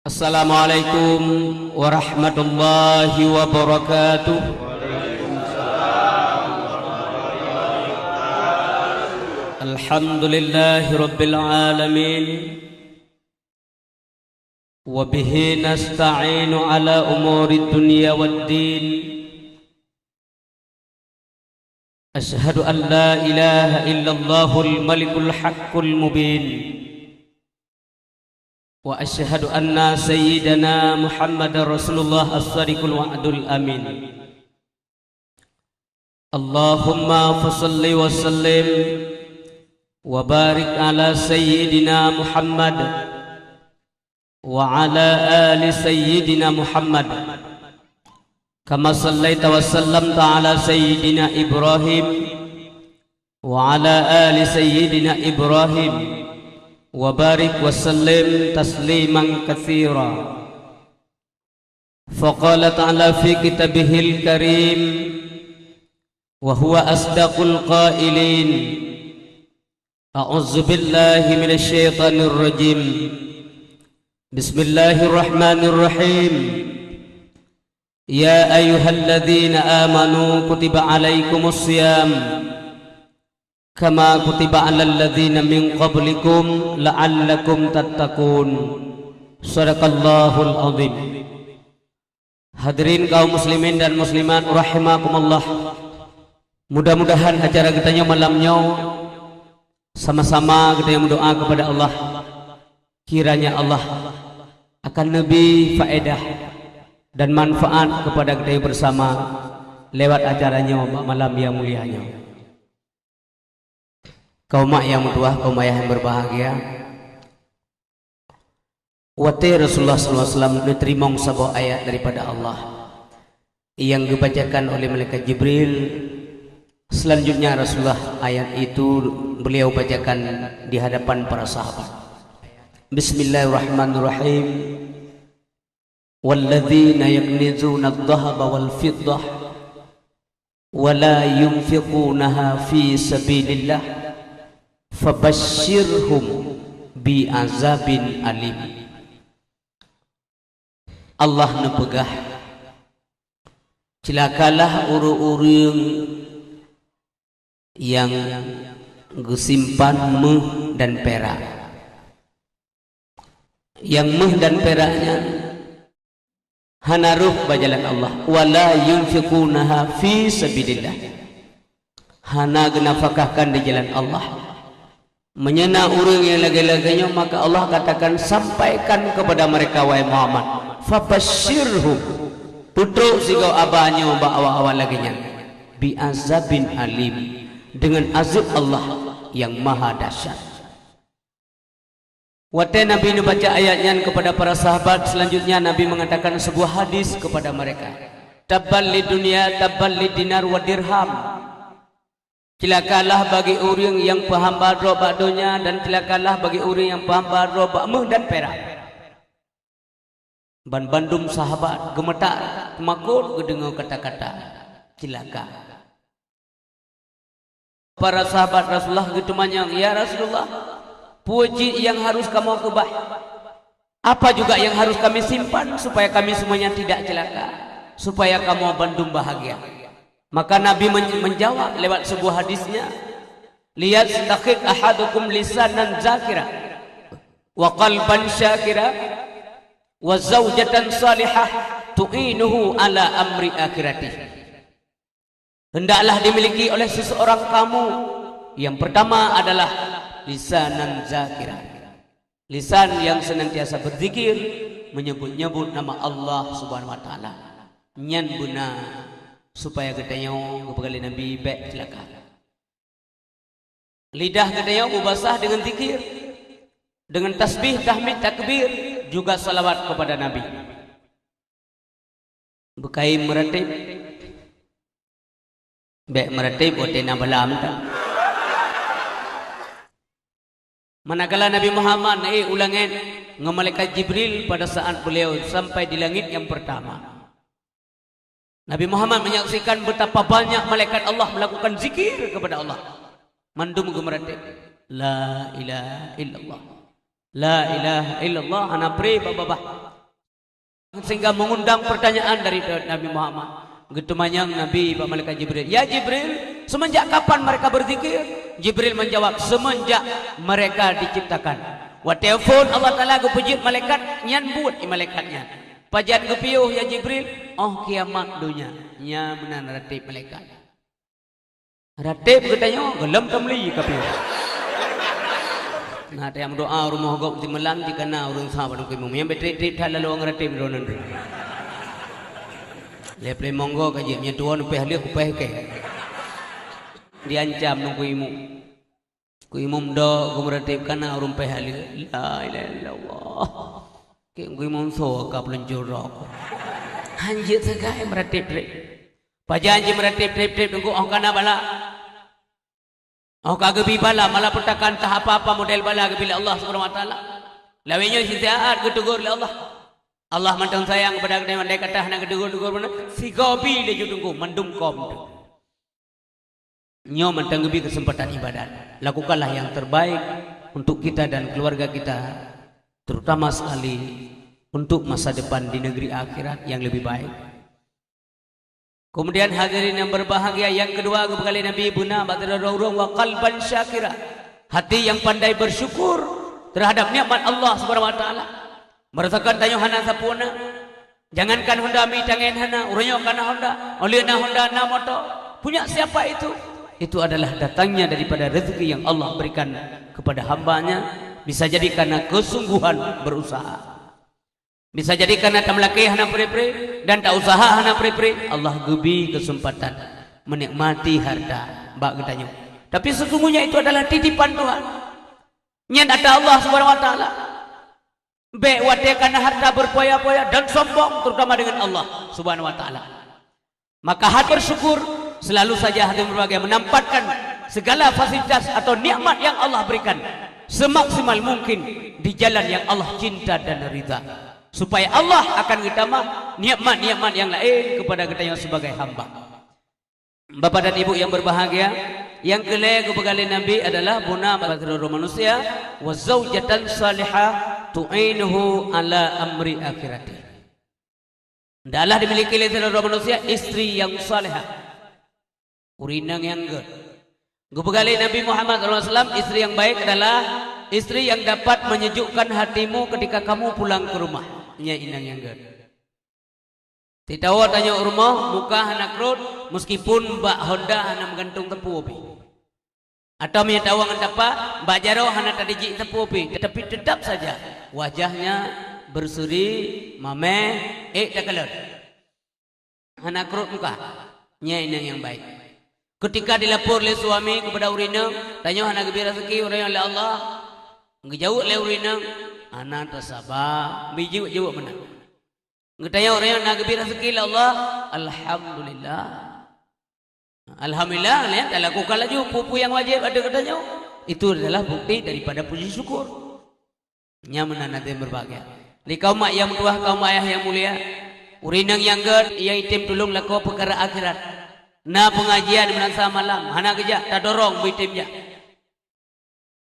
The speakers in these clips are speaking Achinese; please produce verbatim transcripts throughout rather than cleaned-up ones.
Assalamualaikum warahmatullahi wabarakatuh. Alhamdulillahi rabbil alamin. Wa bihi nasta'inu ala umuri dunya waddin. Asyhadu an la ilaha illallahul malikul haqqul mubin. Wa asyhadu anna sayyidana Muhammadar Rasulullah as-sadiqul wa'dul amin. Allahumma fasalli wa sallim wa barik ala sayyidina Muhammad wa ala ali sayyidina Muhammad. Kama sallaita wa sallamta ala sayyidina Ibrahim wa ala ali sayyidina Ibrahim, wa barik wa sallim tasliman katsira. Faqala ta'ala fi kitabihil karim, wa huwa asdaqul qailin. A'udzubillahi minasyaitonirrajim. Bismillahirrahmanirrahim. Ya ayyuhalladzina amanu kutiba alaikumus siyam kama kutiba alal ladzina min qablikum la'allakum tattaqun. Sadaqallahul azim. Hadirin kaum muslimin dan muslimat rahimakumullah. Mudah-mudahan acara geutanyoe malam nyoe sama-sama geutanyoe meudoa kepada Allah, kiranya Allah akan neubri faedah dan manfaat kepada geutanyoe bersama lewat acara nyoe bak malam yang mulia nyoe. Kaum mak yang meutuah, kaum ayah yang berbahagia, watée Rasulullah sallallahu alaihi wasallam neuteurimong saboh ayat daripada Allah yang geubacakan oleh malaikat Jibril. Selanjutnya Rasulullah ayat itu beliau bacakan di hadapan para sahabat. Bismillahirrahmanirrahim. Walladzina yaknizuna adh-dhahaba wal fiddah wa la yunfiqunaha fi sabilillah, fabasyirhum bi azabin alim. Allah neupeugah, "Ceulakalah ureuëng-ureuëng nyang geusimpan méuh dan pirak." Nyang méuh dan pirak nyan hana rhoh bak jalan Allah. "Wa la yunfiqunaha fi sabilillah." Hana geunafakahkan di jalan Allah. Meunyoe na ureuëng nyang lagée-lagée nyoe, maka Allah katakan, "Sampaikan kepada mereka, wahai Muhammad, fabasyirhum, peutrok sigoe haba nyoe bak awak-awak lagée nyan, bi azabin alim, dengan azab Allah yang maha dahsyat." Watée Nabi neubaca ayat nyan kepada para sahabat, selanjutnya Nabi mengatakan sebuah hadis kepada mereka, "Tabban lid dunya, tabban lid dinar wa dirham." Ceulakalah bagi ureuëng nyang peuhamba droe bak donya, dan ceulakalah bagi ureuëng nyang peuhamba droe bak méuh dan pirak. Banbandum sahabat geumeutak teumakot geudeungoe kata-kata ceulaka. Para sahabat Rasulullah geuteumanyong, "Ya Rasulullah, peue cit nyang harus kamoe keubah? Apa juga yang harus kami simpan supaya kami semuanya tidak celaka, supaya kamoe bandum bahagia?" Maka Nabi men-, menjawab lewat sebuah hadisnya, "Liyattakhid ahadukum lisanan zakira, wa qalban syakira, wa zaujatan salihah tu'inuhu ala amri akhiratih." Hendaklah dimiliki oleh seseorang kamu, yang pertama adalah lisanan zakira, lisan yang senantiasa berzikir, menyebut-nyebut nama Allah Subhanahu wa Taala. Nyan beuna supaya geutanyoe, geupeugah lé Nabi, bék ceulaka. Lidah geutanyoe beubasah deungon zikir, deungon tasbih, tahmid, takbir, juga salawat kepada Nabi. Beukai meuratéb. Bék meuratéb watée na bala mantong. Manakala Nabi Muhammad naék u langét ngon malaikat Jibril pada saat beliau sampai di langit yang pertama, Nabi Muhammad menyaksikan betapa banyak malaikat Allah melakukan zikir kepada Allah. Mandum geumeuratéb, "La ilaha illallah. La ilaha illallah." Hana pré bak babah. sehingga mengundang pertanyaan dari Nabi Muhammad. Geuteumanyong Nabi bak malaikat Jibril, "Ya Jibril, semenjak kapan mereka berzikir?" Jibril menjawab, "Semenjak mereka diciptakan." Watée phon Allah Taala geupeujeuet malaikat nyan, buet i malaikat nyan. "Pajan geupiôh ya Jibril?" "Oh kiamat donya." Nyan meunan ratéb malaikat. Ratéb geutanyoe gohlom tameuli kapiôh. Na tayang meudoa rumoh gob timeulang jikana ureuëng sa padum keumum. Nyang beutreuk-treuk that lalu ratéb droeneuh. Lé plé monggo ka jeuet, meunyoe tuwoe neupéh lheueh kupéh kée. Diancam nunggu imu. Ku imum dok, ku meuratéb kana ureuëng péh lheueh. La ilaha illallah. Keu ku imum soe ka peuluncur rok. Hanjeuet sagai meuratéb treb. Pajan jih meuratéb treb-treb teungku, oh kana bala. Oh ka geubi bala, malapetaka, entah apa-apa model bala geubi lé Allah Subhanahu wa Taala. Lawét nyoe siat geuteugor lé Allah. Allah mantong sayang kepada geutanyoe, andai kata hana geuteugor-teugor beuna, sigoe bi laju teungku mandum kôm teuh. Nyoe mantong geubi keuseumpatan ibadat. Lakukanlah yang terbaik untuk kita dan keluarga kita, terutama sekali untuk masa depan di negeri akhirat yang lebih baik. Kemudian hadirin yang berbahagia, yang kedua geupeugah lé Nabi beuna bak sidroe ureuëng wa qalban syakira, hati yang pandai bersyukur terhadap nikmat Allah Subhanahu wa Taala. Meurasakan tanyoe hana sapeue na. Jangankan honda mi tangen hana, uroe nyoe kana honda, oh lheueh na honda, na moto. Punya siapa itu? Itu adalah datangnya daripada rezeki yang Allah berikan kepada hamba-Nya. Bisa jadi karena kesungguhan berusaha. Bisa jadi karena tameulakée hana pre-pre dan tausaha hana pre-pre, Allah geubi keuseumpatan menikmati harta bak geutanyoe. Tapi sesungguhnya itu adalah titipan Tuhan. Nyan ata Allah Subhanahu wa Taala. Bék watée kana harta berpoya-poya dan sombong, terutama dengan Allah Subhanahu wa Taala. Maka hati bersyukur selalu saja, hati berbahagia, menempatkan segala fasilitas atau nikmat yang Allah berikan semaksimal mungkin di jalan yang Allah cinta dan ridha, supaya Allah akan geutamah nikmat-nikmat yang lain kepada geutanyoe sebagai hamba. Bapak dan Ibu yang berbahagia, yang keulhèe geupeugah lé Nabi adalah beuna bak sidroe manusia, "Wa zaujatan salihah tu'inuhu ala amri akhirati." Hendaklah dimiliki lé sidroe manusia istri yang salihah, ureueng inong nyang gèt. Geupeugah lé Nabi Muhammad sallallahu alaihi wasallam, istri yang baik adalah istri yang dapat menyejukkan hatimu ketika kamu pulang ke rumah. Nyan inong nyang gèt. Titawoe tanyoe u rumoh, muka hana krot, meskipun bak honda hana meugantung teupeu pih. Atau meunyoe tawoe ngon tapak, bak jaroe hana tadijik teupeu pih, tetapi tetap saja wajahnya berseri, mamèh, ék takalon. Hana krot muka. Nyan inong nyang baik. Ketika dilapor lé suami kepada ureueng inong, tanyoe hana geubri raseuki ureueng inong lé Allah, geujaweueb lé ureueng inong, hana tasaba, bijeuek-jaweueb meunan. Geutanyoe ureueng nyang na geubri raseuki lé Allah, alhamdulillah. Alhamdulillah, nyan talakukan laju peue-peue nyang wajéb ateueh geutanyoe. Itu adalah bukti daripada puji syukur. Nyan meunan hadirin berbahagia. Lé kaum mak nyang meutuwah, kaum ayah nyang mulia, ureueng inong nyang gèt, nyang item tulông lakoe peukara akhirat. Na peungajian meunan sa malam, hana geujak, tadorong beu item jak.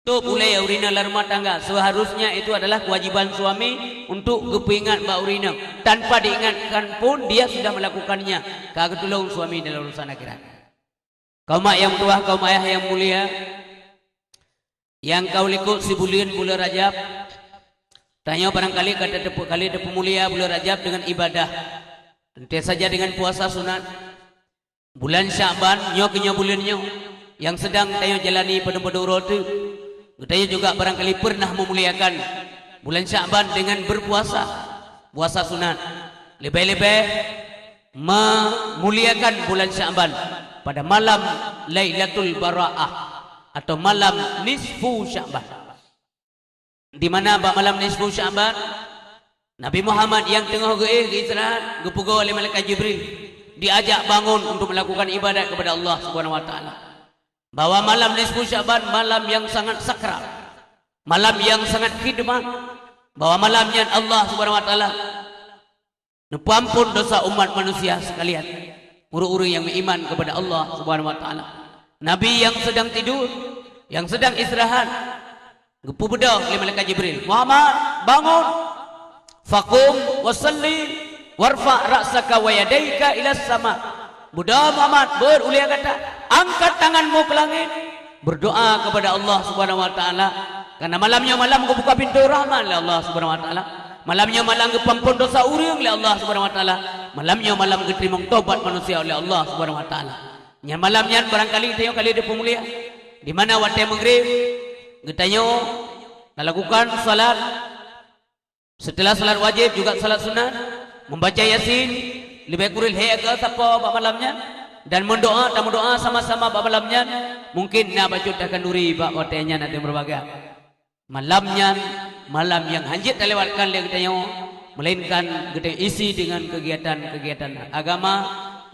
Tôb ulèe ureueng inong lam rumah tangga, seharusnya itu adalah kewajiban suami untuk geupeuingat bak ureueng inong. Tanpa diingatkan pun, dia sudah melakukannya. Ka geutulông suami dalam urusan akhirat. Kaum mak nyang meutuwah, kaum ayah nyang mulia, nyang ka u likot sibuleuen buleuen Rajab, tanyoe barangkali ka tateupeue, ka lheueh tapeumulia buleuen Rajab deungon ibadah, teuntèe saja deungon puasa sunat. Bulan Syakban, nyoe keuh nyoe buleuen nyoe, nyang seudang tanyoe jalani padum-padum uroe teuk. Geutanyoe juga barangkali pernah meumuliakan bulan Syakban dengan berpuasa, puasa sunat. Leubeh-leubeh meumuliakan bulan Syakban pada malam Lailatul Bara'ah atau malam nisfu Syakban. Di mana bak malam nisfu Syakban, Nabi Muhammad nyang teungoh geuéh geuistirahat, geupeugoe lé malaikat Jibril, diajak bangun untuk melakukan ibadat kepada Allah Subhanahu wa Taala. Bahwa malam nisfu Syakban malam yang sangat sakral, malam yang sangat khidmat, bahwa malam nyan Allah Subhanahu wa Taala neupeuampon dosa umat manusia sekalian, ureueng-ureueng nyang meuiman kepada Allah Subhanahu wa Taala. Nabi nyang sedang tidur, nyang sedang istirahat, geupeubeudôh lé malaikat Jibril, "Muhammad, bangun! Faqum wasalli warfa' ra'saka wa yadaika ilas sama. Buda Muhammad, beuet ulée gata, angkat tanganmu ke langit, berdoa kepada Allah Subhanahu wa Taala. Karena malam nyoe malam geubuka pintoe rahmat lé Allah Subhanahu wa Taala. Malam nyoe malam geupeuampon dosa ureuëng lé Allah Subhanahu wa Taala. Malam nyoe malam geuteurimong tobat manusia oleh Allah Subhanahu wa Taala. Nyan malam nyan barangkali tanyoe ka lheueh dipeumulia, di mana watée maghrib geutanyoe talakukan salat. Seuteulah salat wajéb juga salat sunat, membaca Yasin, leubeh kureueng lhée ageuh sapoe bak malam nyan, dan meudoá, tameudoá sama-sama bak malam nyan, mungkin na bacut takhanduri bak watée nyan ateueh meurubaga. Malam nyan, malam nyang hanjeuet talewatkan lé geutanyoe, melainkan geutanyoe isi dengan kegiatan-kegiatan agama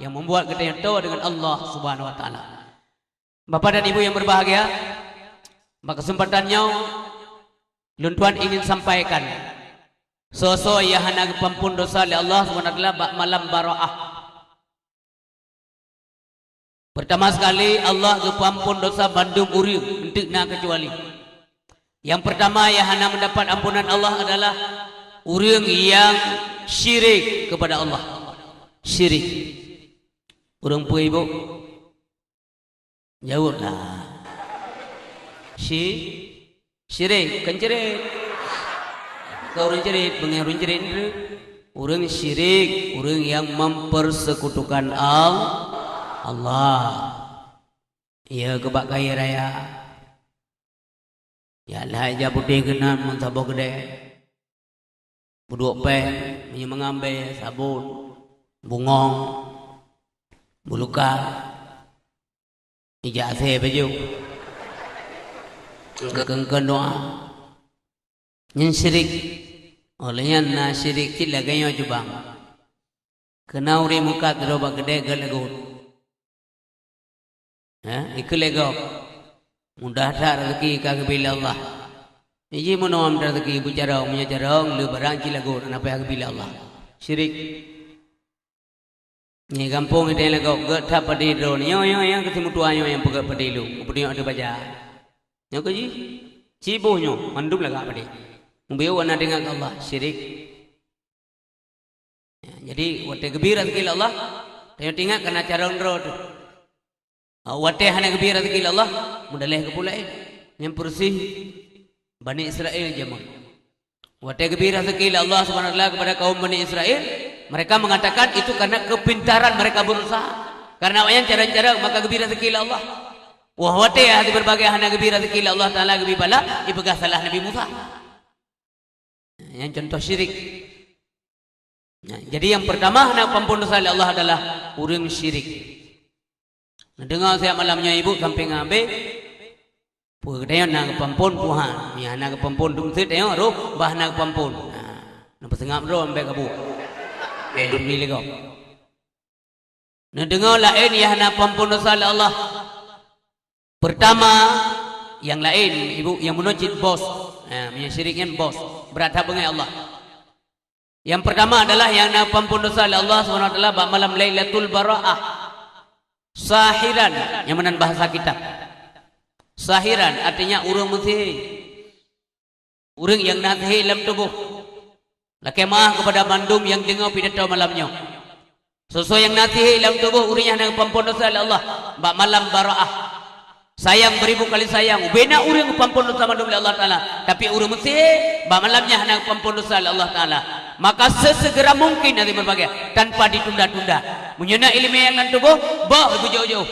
yang membuat geutanyoe toe dengan Allah Subhanahu wa Taala. Bapak dan Ibu yang berbahagia, bak kesempatan nyoe lôn tuan ingin sampaikan, soe-soe nyang hana geupeuampon dosa lé Allah Subhanahu wa Taala bak malam Baraah. Pertama sekali, Allah geupeuampon dosa bandum ureuëng, enteuk na keucuali. Yang pertama yang hana mendapat ampunan Allah adalah ureuëng yang syirik kepada Allah. Syirik. Ureuëng peue, Ibu? Jaweueb lah. Syi-, syirik, bukan cerit. Bukan ureuëng cerit, beungéh ureuëng cerit. Ureuëng syirik, ureuëng yang mempersekutukan Al-, Allah. Ya, keu bak kayée raya. Ya, lhai ija putéh keunan ngon saboh keudée. Peuduek péng, minyeuk meungabée, sabon, bungong, buluka, ija asée bajée. Keu-, keu-, keu doa. Nyan syirik. Óh lheueh nyan na syirik cit lagée nyoe cubang. Keu na ureuëng meukat sidroe bak keudée geuh lagot. Hah? Ikheun lé gob, mudah that raseuki ka geubri lé Allah. Jih meunoe raseuki beucarông, meunyoe carông, le barang cit lagot, na payah geubri lé Allah. Syirik. Nyoe gampông idéh lé gob, gét that padé droeneuh. Nyoe, nyoe, nyoe keu si meutuah nyoe nyang peugét padé lôn, geupeudong ateueh baja. Nyoe keu jih, ci boh nyoe, mandum lagak padé. Mubiôh na teuingat keu Allah, syirik. Ya, jadi, watée geubri raseuki lé Allah, tanyoe teuingat keu na carông droe teuh. Ah, watée hana geubri raseuki lé Allah, meudaleh keu peue laén. Nyang peureusih Bani Israel jameun. Watée geubri raseuki lé Allah Subhanahu wa Taala kepada kaum Bani Israel, mereka mengatakan itu karena kepintaran mereka berusaha. Karena awaknyan carông-carông, maka geubri raseuki lé Allah. Wah, watée hana berbagai hana geubri raseuki lé Allah Taala geubri bala, ipeugah salah Nabi Musa. Nyan contoh syirik. Nah, jadi nyang pertama hana geupampon dosa lé Allah adalah ureuëng syirik. Neudeungoe siat malam nyoe ibu sampai ngon abéh. Peue geutanyoe na geupampon puhan. Nyang hana geupampon dum seuet tanyoe roh bah hana geupampon. Nah, neupeuseungab droe ambek gabuek. Bèk dum diligom. Neudeungoe laén nyang hana pampon dosa lé Allah. Pertama, nyang laén, ibu, nyang meunoe cit bos. Ha, meunyoe syirik nyan bos. Brat that beungéh Allah. Nyang pertama adalah nyang na pampon dosa lé Allah Subhanahu wa Taala bak malam Lailatul Bara'ah. Sahiran, nyang meunan bahasa kitab. Sahiran artinya ureuëng meusihé. Ureuëng nyang na sihé lam tuboh. Lakée meuáh keupada mandum nyang deungoe pidato malam nyoe. Soe-soe nyang na sihé lam tuboh, ureuëng nyan hana geupampon dosa lé Allah bak malam Bara'ah. Sayang beribu kali sayang, ubena ureuëng geupampon dosa mandum lé Allah Taala, tapi ureuëng meusihé bak malam nyan hana geupampon dosa lé Allah Taala. Maka sesegera mungkin hana berbagai, tanpa ditunda-tunda. Meunyoe na iéleumé nyang lam tuboh, boh beujôh-jôh.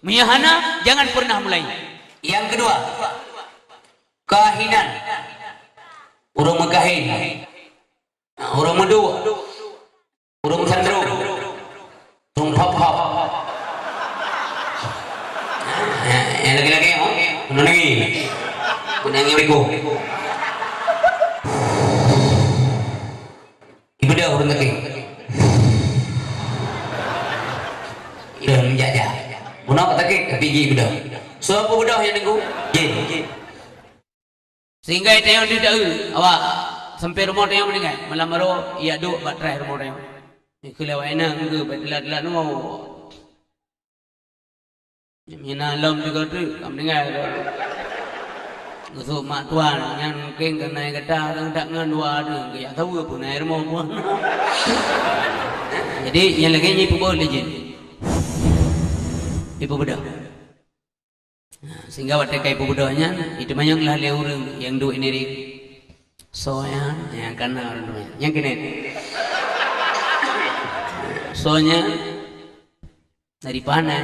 Meunyoe hana, jangan pernah mulai. Nyang keudua, kahinan. Ureuëng meukahin. Ureuëng meuduek. Ureuëng sandro. Ureuëng pop-pop. Nyang lagée-lagée, oh. Meunangi. Meunangi bego. Ibeudôh ureuëng sakét. Ibeudôh meujak-jak. Bunoe ka sakét, tapi jih ibeudôh. Soe peue beudôh nyang nunggu? Jih. Sehingga tanyoe deuh taeu, awak sampai rumoh tanyoe meuninggai. Malam baroe, ijak duek bak teuraih rumoh tanyoe. Ikheun lé awak inong, "Engke, bèk teulat-teulat rumoh." Nyang na lom sigoe teuk, ka meuninggai lom. Geusok mak tuan, nyan mungken keunan gata, ngon dak ngon dua tu, geujak saweue pun air mo buah. Jadi, nyang lagèe nyan ipeubuet lé jén. Ipeubeudôh. Sehingga watèe ka ipeubeudôh nyan, iteumanyong lah lé ureueng nyang duek nirek. Soe nyan, nyang kana ureueng teumanyong. Nyang keunan. Soe nyan, dari pane?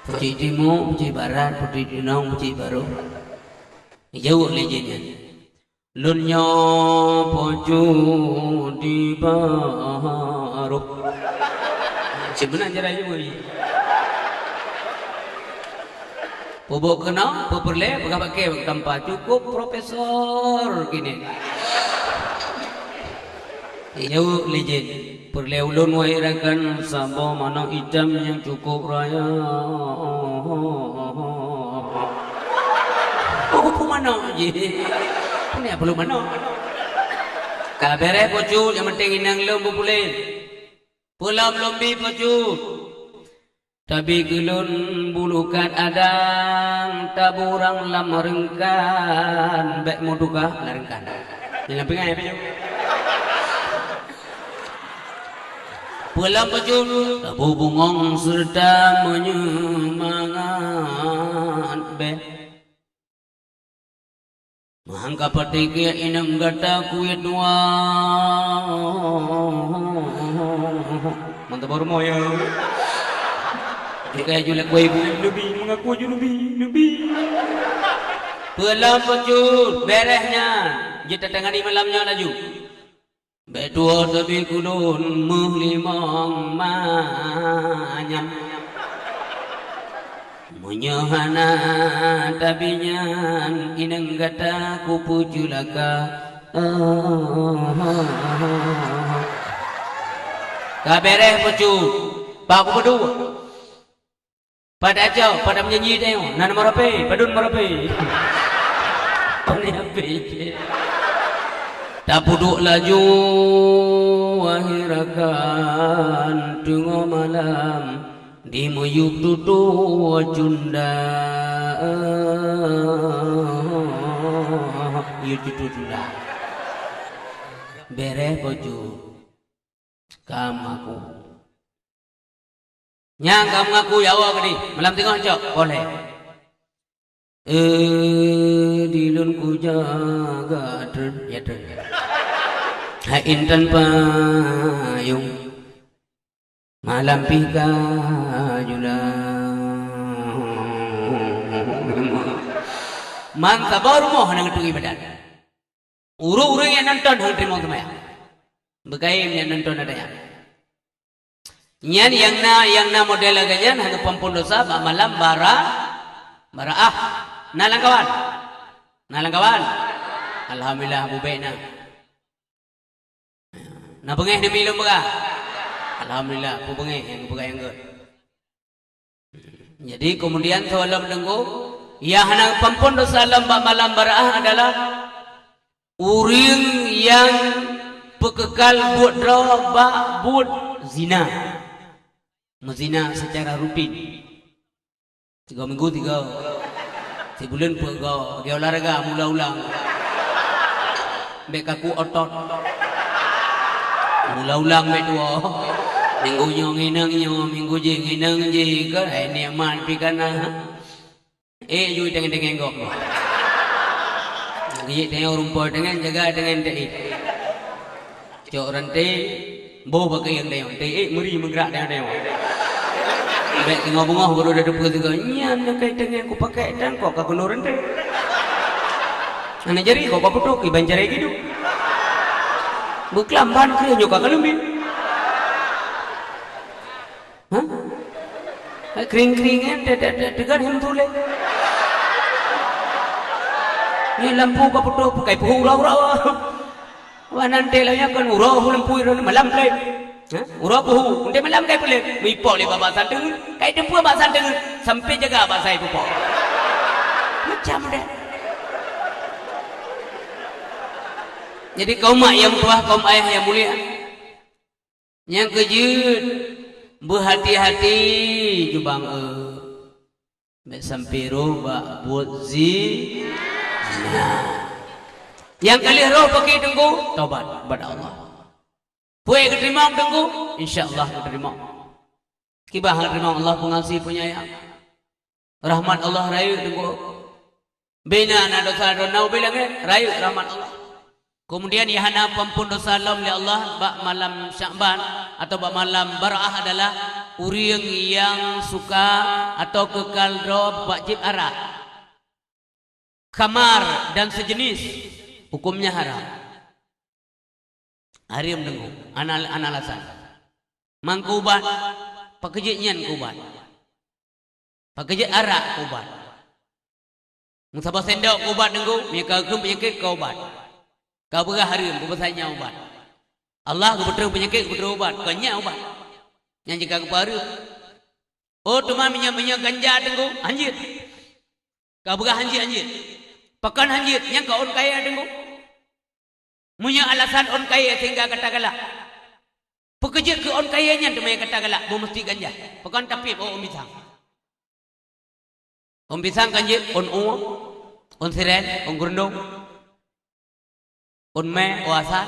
Pucék timu, pucék barat, pucék gunong, pucék barô. Jaweueb lé jén nyan. Lôn nyoe Po Cut di barôh. Cit meunan cara jaweueb. Peubuet keunoe, peupeureulèe, peugah bak kèe, tampa cukôp profesor kini. Jaweueb lé jén. Peureulèe ulôn wahai rakan saboh manok itam nyang cukôp raya. Oh, peue manok jih. Peue nyang peureulee manok? Ka bèrèh Po Cut, nyang penting inong lôn beupuléh. Peulom lôn bi Po Cut. Tabi keu lôn bulukat adang taburang lam reungkan, bèk meutuka lam reungkan. Nyan lam pingai, Pak Ju. Peulom Po Cut, tabu bungong seureuta meunyemangat bèk. Meuhangka patéh keu inong gata kuet dua. Mantap baru moyo. Jika ju lé kue ibu Nabi, mengaku ju Nabi, Nabi. Peulom Po Cut, bèrèh nyan. Jeuet tatangani malam nyoe laju. Bèk tuwoe tabi keu lôn meuh limong manyam. Meunyoe hana tabi nyan inong gata kupeuceulaka. Ka bèrèh Po Cut, bak kupeuduek. Pada aja, pada meunyanyi tanyoe, na nomor H P, padum nomor H P. Pane H P cit. Tapeuduek laju wahai rakan, teungoh malam di miyueb tutoe cunda. Yue tutoe cunda. Bèrèh Po Cut. Ka meuaku. Nyang ka meuaku ya Allah keudeh, malam teungoh cok, poleh. Eh, di lôn kujaga treun, ya treun. Hai intan payong, malam pih ka jula. Man saboh rumoh hana geuturi badan. Ureueng-ureueng nyang nonton hana teurimong seumayang. Beukayém nyang nonton ada nyan. Nyan nyang na, nyang na model lagèe nyan hana peuampôn desya bak malam bara, baraah. Na lam kawan? Na lam kawan? Alhamdulillah, bubèe na. Na beungèh neumi lôn peugah? Alhamdulillah, peue beungèh nyang peugah nyang gèt. Jadi, kemudian saboh lom teungku, nyang hana peuampôn desya lom bak malam baraah adalah ureueng nyang peukekal buet droe bak buet zina. Meuzina secara rutin. Tiga minggu tiga. Sibuleuen peuet goe, lagèe olahraga mula ulang. Bèk kaku otot. Mula ulang bèk tuwoe. Minggu nyoe nginong nyoe, minggu jih nginong jih, kan? Hai nikmat pih ka na. Eh, ju tengeng-tengeng gob. Geuék tanyoe rumpoi tengeng, jaga tengeng teuék. Cok ranté, boh bak keuieng tanyoe. Teuék meuri meugrak tanyoe-tanyoe. Bèk teungoh beungoh baru tateupeue sigoe. Nyan nyang kai tengeng kupakèk dan kok ka keunoe ranté. Hana jari kok ka putôh, kiban cara jiduek. Beuklam ban keuh nyoe ka kaleumbet. Hah? Hai kring-kring nyan, teugan hem tuleng. Ni lampu ka putôh, bukai puhu ura-ura. Wah, nanti lah nyan kan ura hu lampu ira malam pleng. Hah? Ura puhu, nanti malam kai pleng. Mipok lé babak santeung, kai teupeu bak santeung, sampai jaga bak sai pupok. Macam deh. Jadi kaum mak yang tuah, kaum ayah yang mulia, nyang keujeuet, beuhati-hati jubang, eh. Bèk sampai roh bak buet zina. Nyang ka lheueh roh pakri Teungku, tobat ubak Allah. Peue geuteurimong Teungku, insya Allah geuteurimong. Kiban geuteurimong Allah peungasih peunyayang. Rahmat Allah rayeuk Teungku. Bina na dosa droe na ubé langét, rayeuk rahmat Allah. Keumudian nyang hana peuampôn dosa lom lé Allah bak malam Syakban atawa bak malam Baraah adalah ureuëng nyang suka atawa keukal droe bak jieb arak, khamar dan sejenis, hukumnya haram. Hareuem Teungku, ana, ana alasan. Mangko ubat, pakri jeuet nyan keu ubat. Pakri jeuet arak keu ubat. Meusaboh sendok keu ubat Teungku, meunyoe ka keukeuen peunyakét keu ubat. Ka beurah hareuem, peue pasai nyan ubat. Allah geupeutreun peunyakét, geupeutreun ubat, kon nyan ubat. Nyan jih ka geupeuhareuem. Oh, teuma meunyoe, meunyoe ganja Teungku, hanjeuet. Ka beurah hanjeuet-hanjeuet. Pakon hanjeuet, nyan ka ôn kayèe Teungku. Meunyoe alasan ôn kayèe sehingga gata galak, peukeujeut keu ôn kayèe nyan teuma gata galak, beumeuseuti ganja. Pakon tapiep ôn pisang. Ôn pisang kan jeuet, ôn ueh, ôn sirèn, ôn geurundong, ôn mè, ôn asal,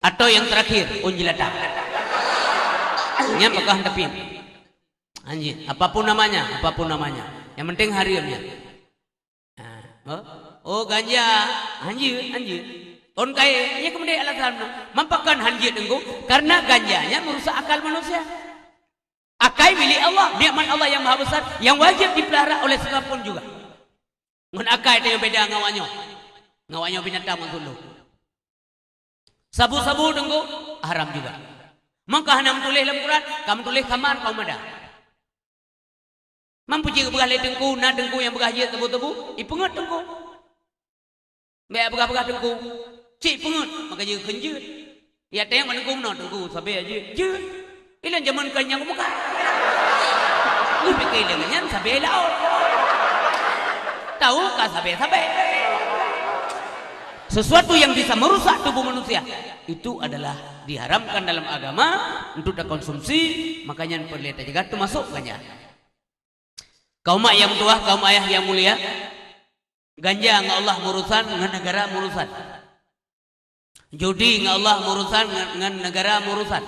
atau nyang terakhir, ôn jeulata. Nyan pakon tapiep. Hanjeuet, apapun namanya, apapun namanya. Yang penting hareuem nyan. Ha, oh, oh, ganja, hanjeuet, hanjeuet. Ôn kayèe, nyan keumudian alasan meunan. Pakon hanjeuet Teungku, karena ganja nyan merusak akal manusia. Akai milék Allah, nikmat Allah yang maha besar, yang wajib dipelihara oleh siapapun juga. Ngon akai tanyoe beda ngon awak nyoe. Ngon awak nyoe binatang maksud lôn. Sabu-sabu Teungku, haram juga. Maka hana meutuléh lam Quran, ka meutuléh khamar, ka meuada. Mampu cit geupeugah lé Teungku, na Teungku nyang peugah jeuet sabu-sabu, ipeungeut Teungku. Bèk peugah-peugah Teungku, cit peungeut, maka jeuet kheun jeuet. Ya teueng Teungku meunoe Teungku, sabé jeuet, jeuet. Ilôn jameun kon nyang muka. Ngon pike ilôn nyan sabé laôt. Tahu ka sabé-sabé. Sesuatu yang bisa merusak tubuh manusia, itu adalah diharamkan dalam agama untuk dikonsumsi, makanya perlu dijaga, termasuk ganja. Kaum mak nyang meutuwah, kaum ayah nyang mulia, ganja ngon Allah meurusan, ngon negara meurusan. Judi ngon Allah meurusan, ngon, ngon negara meurusan.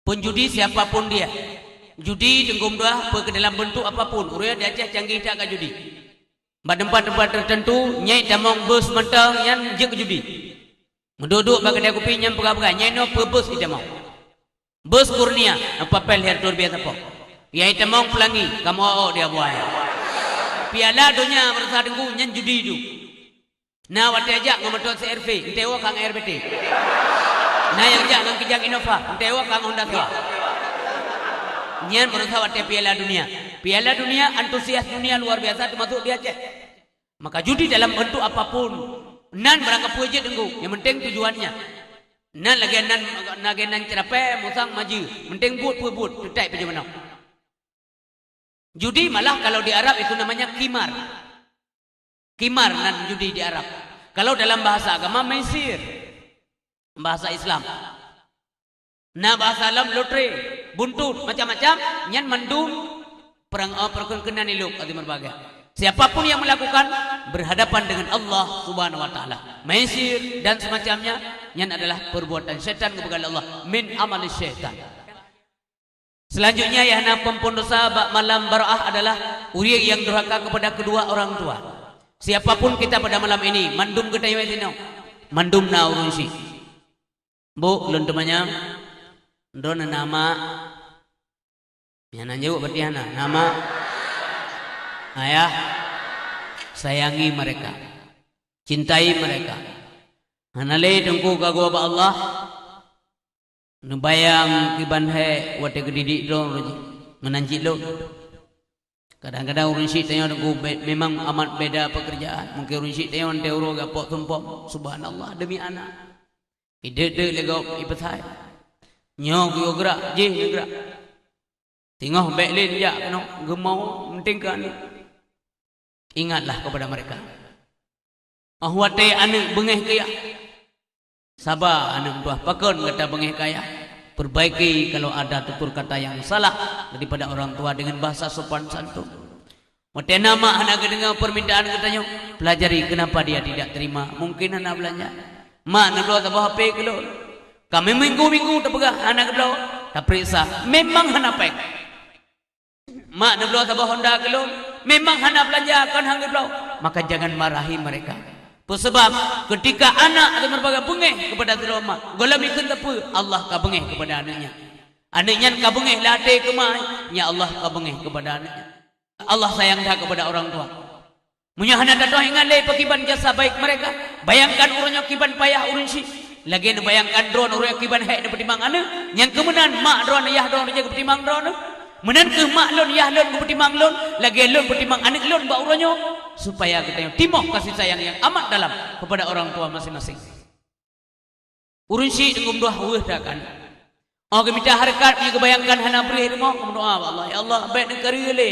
Penjudi siapapun dia. Judi teunggom dua pe ke dalam bentuk apapun. Ureuëng di Aceh canggih that ka judi. Bak teumpat-teumpat tertentu, nyai tamong bus mantong nyan jeuet keu judi. Meuduek-duek bak keudè kupi nyan peugah-peugah, nyai nyoe peue bus itamong. Bus Kurnia, ngon papel hian luar biasa po. Nyai tamong pelangi, kamoe awak dia buaya. Piala donya beurasa Teungku nyan judi tu. Na watèe jak ngon moto C R V, entèe woe ka ngon R B T. Na nyang jak ngon Kijang Innova, entèe woe ka ngon Honda Sua. Nyan beurasa watèe Piala Dunia. Piala Dunia antusias dunia luar biasa, termasuk di Aceh. Maka judi dalam bentuk apapun, nan barang kapeue jeuet Teungku, yang penting tujuannya. Nan lagèe nan, lagèe nan ceurapèe, musang, majeue, penting buet peue buet, teutab pih jeuet meunoe. Judi malah kalau di Arab itu namanya qimar. Qimar nan judi di Arab. Kalau dalam bahasa agama, maisir. Bahasa Islam. Na bahasa lom lotre, buntut, macam-macam, nyan mandum perang, eh, perkenan ilok atau berbagai. Siapapun yang melakukan, berhadapan dengan Allah Subhanahu wa Ta'ala. Maisir dan semacamnya, nyan adalah perbuatan syaitan kepada Allah. Min amali syaitan. Selanjutnya, nyang hana peuampôn dosa bak malam Baraah adalah ureuëng yang durhaka kepada kedua orang tua. Siapapun kita pada malam ini, mandum geutanyoe sinoe, mandum na ureuëng syiek. Bôh, lôn teumanyong, droeneuh na mak? Nyang na jaweueb berarti hana. Na mak? Ayah? Sayangi mereka. Cintai mereka. Hana lé Teungku ka geuba bak Allah. Neubayang kiban hék watèe geudidik droe meunan cit lôn. Kadang-kadang ureuëng syiek tanyoe Teungku be-, memang amat beda pekerjaan. Mungkin ureuëng syiek tanyoe watèe uroe gapok sumpom, subhanallah, demi anak. Ideuek-deuek lé gob ipeusai. Nyoe geuyue geurak, jih geuyue geurak. Singoh bèk lé jak keunoe, geumoe, penting keu aneuk. Ingatlah kepada mereka. Óh watèe aneuk beungéh keu yah, saba aneuk meutuah, pakon gata beungéh keu ayah? Perbaiki kalau ada tutur kata yang salah daripada orang tua dengan bahasa sopan santun. Watée na mak hana geudeungoe permintaan geutanyoe, pelajari kenapa dia tidak terima. Mungkin hana beulanja. Mak, neubloe saboh H P keu lôn. Ka minggu-minggu tapeugah hana geubloe, taperiksa, memang hana péng. Mak, neubloe saboh Honda keu lôn, memang hana beulanja, kon han geubloe. Maka jangan marahi mereka. Peue sabab, ketika anak ateueh meureupakan beungéh keupada sidroe mak, gohlom ikheun sapeue, Allah ka beungéh keupada aneuëk nyan. Aneuëk nyan ka beungéh lam até keu mak, nyan Allah ka beungéh keupada aneuëk nyan. Allah sayang that keupada orang tua. Meunyoe hana tatoh ingat lé pakriban jasa baik mereka, bayangkan uroe nyoe kiban payah ureuëng syiek. Lagée neubayangkan droeneuh uroe nyoe kiban hék neupeutimang aneuëk, nyang keumeunan mak droeneuh, yah droeneuh geupeutimang droeneuh. Meunan kheueh mak lôn, yah lôn geupeutimang lôn, lagée lôn peutimang aneuëk lôn bak uroe nyoe, supaya geutanyoe timoh kasih sayang nyang amat dalam keupada orang tua maséng-maséng. Ureuëng syiek teungoh meudoá weueh that kan. Oh geumita hareukat, meunyoe geubayangkan hana breueh rumoh, meudoá bak Allah, "Ya Allah, bék neukaru lé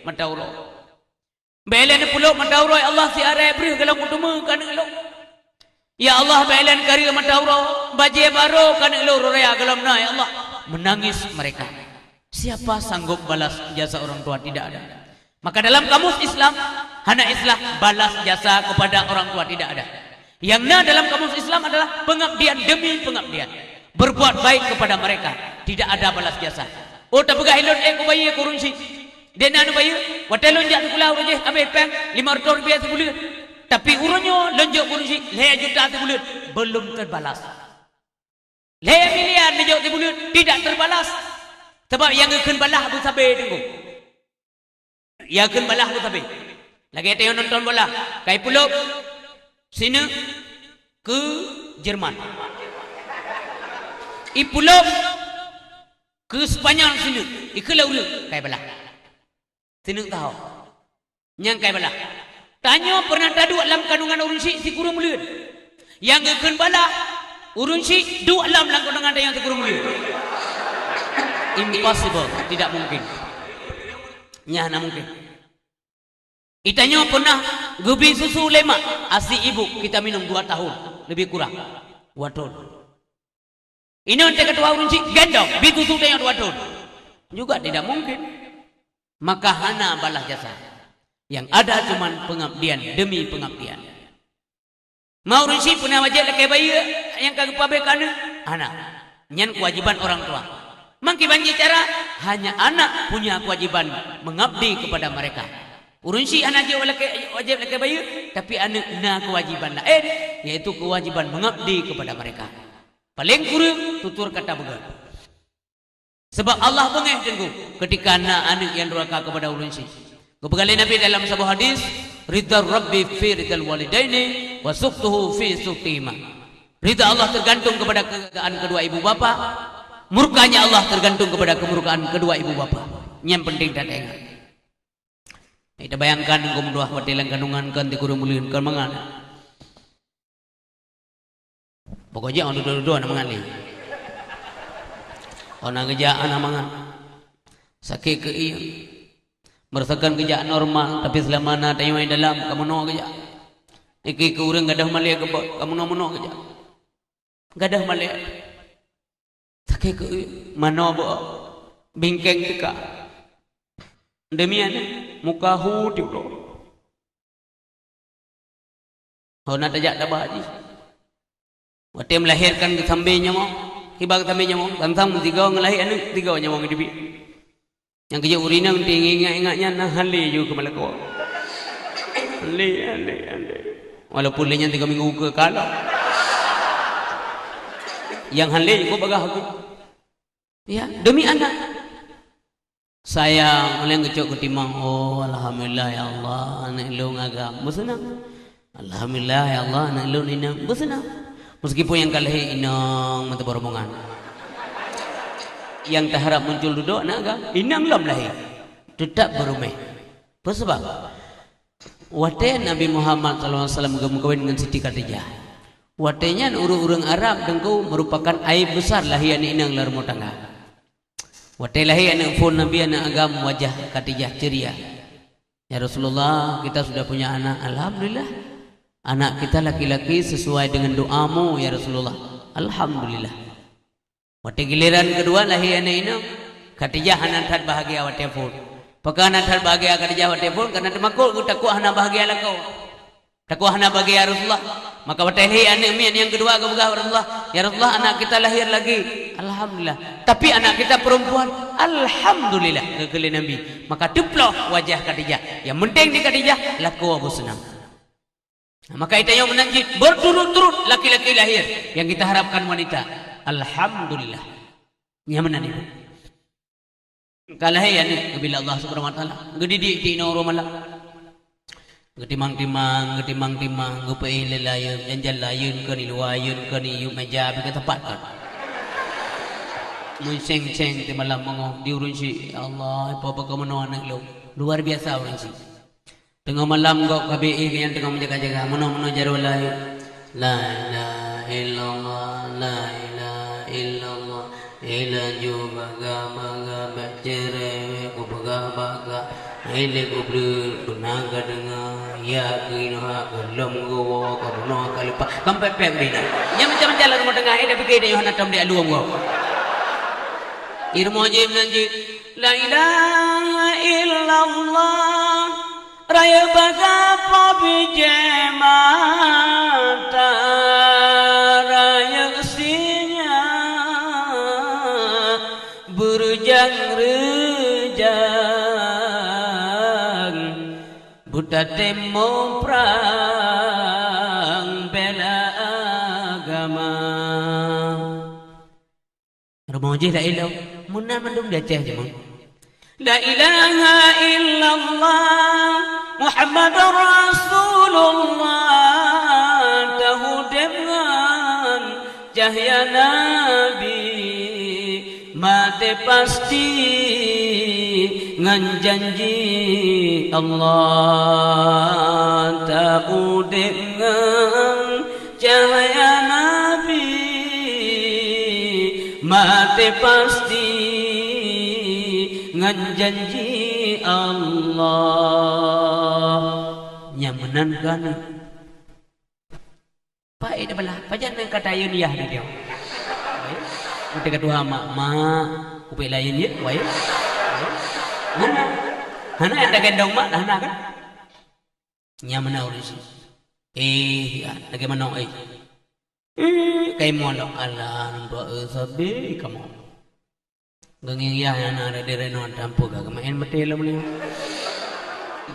mata uroe. Bék lé neupulop mata uroe, ya Allah, siat breueh golom kuteumé keu aneuëk lôn. Ya Allah, bék lé neukaru mata uroe, bajée barô keu aneuëk lôn raya golom na, ya Allah." Menangis mereka. Siapa sanggup balas jasa orang tua? Tidak ada. Maka dalam kamus Islam, hana istilah balas jasa kepada orang tua, tidak ada. Yang na dalam kamus Islam adalah pengabdian demi pengabdian. Berbuat baik kepada mereka, tidak ada balas jasa. Oh, tapeugah ilôn, eh, kubayeue keu ureuëng syiek. Dena neubayeue, watée lôn jak sikula uroe jih habéh péng lima ratus rupiah sibuleuen. Tapi uroe nyoe lôn jok keu ureuëng syiek lhée juta sibuleuen, belum terbalas. Lhée miliar neujok sibuleuen, tidak terbalas. Sabab nyang geukheun balah beusabe teungku. Nyang geukheun balah beusabe. Lagée tanyoe nonton bola, kai pulop sineuk keu Jerman. Ipulop keu Spanyol sineuk, ikheun lé ureuëng, kai balah. Sineuk taho. Nyang kai balah. Tanyoe pernah taduek lam kandungan ureuëng syiek sikureueng buleuen. Nyang geukheun balah, ureuëng syiek duek lom lam kandungan tanyoe sikureueng buleuen. Impossible, tidak mungkin. Nyan hana mungkin. Itanyoe pernah geubi susu lé mak, asi ibu kita minum dua tahun, lebih kurang. Dua tahun. Inong teuka tuha ureuëng syiek gendong, bi susu tanyoe dua thon. Juga tidak mungkin. Maka hana balas jasa. Yang ada cuman pengabdian demi pengabdian. Ma ureuëng syiek puna wajéb lakée bayeue nyang ka geupabeh keu aneuëk? Hana. Nyan kewajiban orang tua. Mangkiban jih cara, hanya anak punya kewajiban mengabdi kepada mereka. Ureuëng syiek hana jeuet lakée, wajéb lakée bayeue, tapi aneuëk na kewajiban laén, yaitu kewajiban mengabdi kepada mereka. Paleng kureueng tutur kata beugét. Sabab Allah beungéh teungku keutika na aneuëk nyang duraka keupada ulôn syiek. Geupeugah lé Nabi dalam saboh hadis, "Ridha Rabbi fi ridhal walidaini wa sukhtuhu fi sukhtihima." Ridha Allah tergantung kepada keridhaan kedua ibu bapa, murkanya Allah tergantung kepada kemurkaan kedua ibu bapa. Nyan penting that ingat. Ita bayangkan geumeudua watée lam kandungan kon tikureueng buleuen kon mangat. Pokok jih orang duduk-duduk anak mangat lé. Orang geujak anak mangat. Sakét keu ié. Merasakan geujak normal, tapi selama na tanyoe dalam, kamoe noe geujak. Iki keu ureuëng gadoh malée keubot, kamoe noe meunoe geujak. Gadoh malée. Sakét keu ié, manoe beu bingkeng teuka. Demian muka hu tiulo. Hana tajak taba jih. Watée melahirkan geusambe nyawong, kiban geusambe nyawong, sang-sang meusigoe ngeulahé aneuëk, sigoe nyawong geuteubiet. Nyang geujok ureuëng inong teuingat-ingat nyan na hale ju keu malako. Hale, hale, hale. Walaupun lé nyan tiga minggu ke kalah. Yang hale ju bagah aku. Ya, demi anak. Sayang, uleng geucok geutimang, "Oh, alhamdulillah ya Allah, aneuëk lôn agam." Beuseunang. "Alhamdulillah ya Allah, aneuëk lôn inong." Beuseunang. Meskipun nyang ka lahé inong meuteuborombongan. Nyang taharap muncul dudoe aneuëk agam, inong lom lahé. Teutap beuruméh. Peue sabab? Watée Nabi Muhammad sallallahu alaihi wasallam geumeukawen ngon Siti Khadijah, watée nyan ureuëng-ureuëng Arab teungku meurupakan aéb besar lahé aneuëk inong lam rumoh tangga. Watée lahé aneuëk phon Nabi aneuëk agam, wajah Khadijah ceria. "Ya Rasulullah, kita sudah punya anak." "Alhamdulillah. Anak kita laki-laki sesuai dengan doamu, ya Rasulullah." "Alhamdulillah." Watée giliran keudua lahé aneuëk inong, Khadijah hana that bahagia watée phon. Pakon hana that bahagia Khadijah watée phon? Karena teumakot geutakot hana bahagia lakoe. Takot hana bahagia Rasulullah. Maka watée lahé aneuëk miet nyang keudua geupeugah bak Rasulullah, "Ya Rasulullah, anak kita lahir lagi. Alhamdulillah. Tapi anak kita perempuan, alhamdulillah," geukheun lé Nabi. Maka teuploh wajah Khadijah. Nyang penting di Khadijah, lakoe Abu Seunam. Nah, maka geutanyoe meunan cit, berturut-turut laki-laki lahir yang kita harapkan wanita. Alhamdulillah. Nyang meunan ibu. Ka lahé aneuëk geubri lé Allah Subhanahu wa Taala, geudidik di inong uroe malam. Geutimang-timang, geutimang-timang, geupeuéh lé layeuen, janjan layeuen keu ni, luwa layeuen keu ni, yub meja beu geuteupatkan. Meunseng-seng di malam beungoh, di ureuëng syik, "Ya Allah, peue bagaimana aneuëk lôn?" Luar biasa ureuëng syik. Teungoh malam gob ka bi éh nyang teungoh meujaga-jaga, meunoe-meunoe jaroe layeuen. La ilaha illallah, la ilaha illallah. Ilaju baga-baga bak cerewet, kupeugah bak ka, hai lé kubleuet, beuna ka deungoe, ya keunoe gohlom geuwoe, ka bunoe ka leupah. Kan pek-pek bina. Nyang macam-macam lam rumoh teungoh, eh, tapi keu hana tom di aluem gob. Di rumoh jih meunan jih. La ilaha illallah. Rayeuk baga po bijéh mata, rayeuk singa beurujang-rujang, beutatem muprang bela agama. Rumoh jih laén lom, meunan mandum di Aceh jimeueng. La ilaha illallah Muhammadur Rasulullah, taudép ngon cahya Nabi, maté pasti ngon janji Allah, taudép ngon cahya Nabi, maté pasti ngon janji Allah. Nyang meunan keuneuk. Paét beulah, pajan nang kata yun yah di dia. Meuteuk tuha mak, mak, ubé laén ya, wai. Hana. Hana yang dah gendong mak, hana kan? Nyang meunan ureuëng syik. Eh, ya, lagée manok, eh. Eh, kai mon lom, alah, nang dua, eh, sabe kamoe. Geungieng yah nyang na di renoe tampôh ka geumaén maté lom nyoe.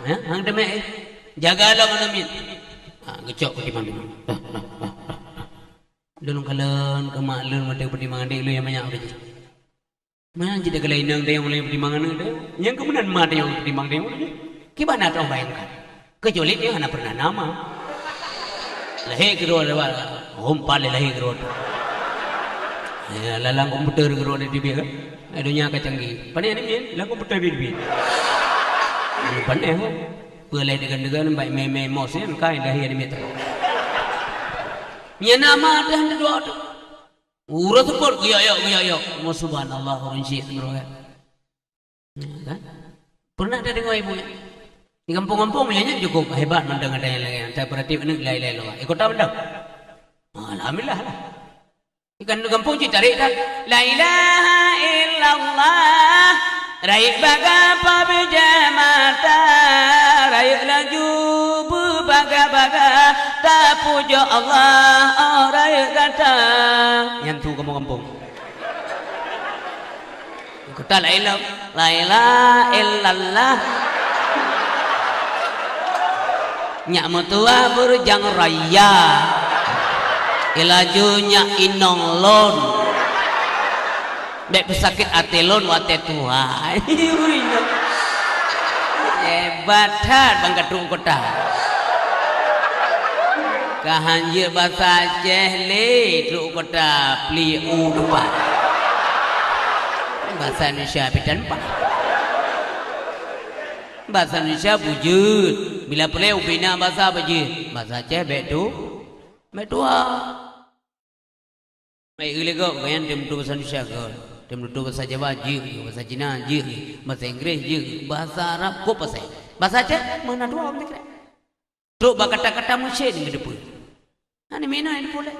Ya, hang teumé, eh. Jaga lom aneuk miet. Ha, geucok peutimang-timang. Lôn kalon keu mak lôn maté peutimang adék lôn nyang manyak udah jih. Meunan cit takalon inong teuh nyang mulai peutimang aneuëk teuh, nyang keumeunan ma teuh nyang peutimang teuh nyang mulai. Kiban na teuh bayangkan. Keucuali teuh hana pernah na ma. Lahé keudroe lewat, hompa lé lahé keudroe. Ya, lam komputer keudroe di T V kan. Hai donya ka canggih. Pane ni mien, lam komputer di T V. Pane ho. Peue lé degan-degan baik mé-mé mos nyan kai lahé ni mita. Nyan na ma teuh hana dua teuh. Uroe seupôt geuyok-yok, geuyok-yok. Mo subhanallah, ureuëng syik nurut kan. Ya kan? Pernah tadeungoe ibu nyan? Di gampông-gampông nyan, nyan cukup hebat mandang ada nyang laén. Tapi berarti aneuk laén-laén lom. Ikut tak mandang? Alhamdulillah lah. Ikan di gampông cit tarék kan? La ilaha illallah. Rayeuk baga po bijéh mata, rayeuk laju beubaga-baga, tapujoe Allah, oh rayeuk gata. Nyan tu kamoe gampông. Kota laén lom, la ilaha illallah. Nyak meutuah beurujang raya. Ilaju nyak inong lôn. Bék peusakét até lôn watée tuha. Hebat that bang ka trok kota. Ka hanjeuet basa Aceh lé trok kota pli u teumpat. Basa Indonesia pih tan pat. Basa Indonesia beujeuet. Bila peureulée ubé na basa beujeuet. Basa Aceh bék tu, bék tuha. Baik, ulée gob, gobnyan tem tutoe basa Indonesia gob, tem tutoe basa Jawa jeuet, basa Cina jeuet, basa Inggris jeuet, basa Arab kok pasai. Basa Aceh mana dua orang dikira. Trok bak kata-kata musyrik ni geuteupeue. Hana mina yang dipulai.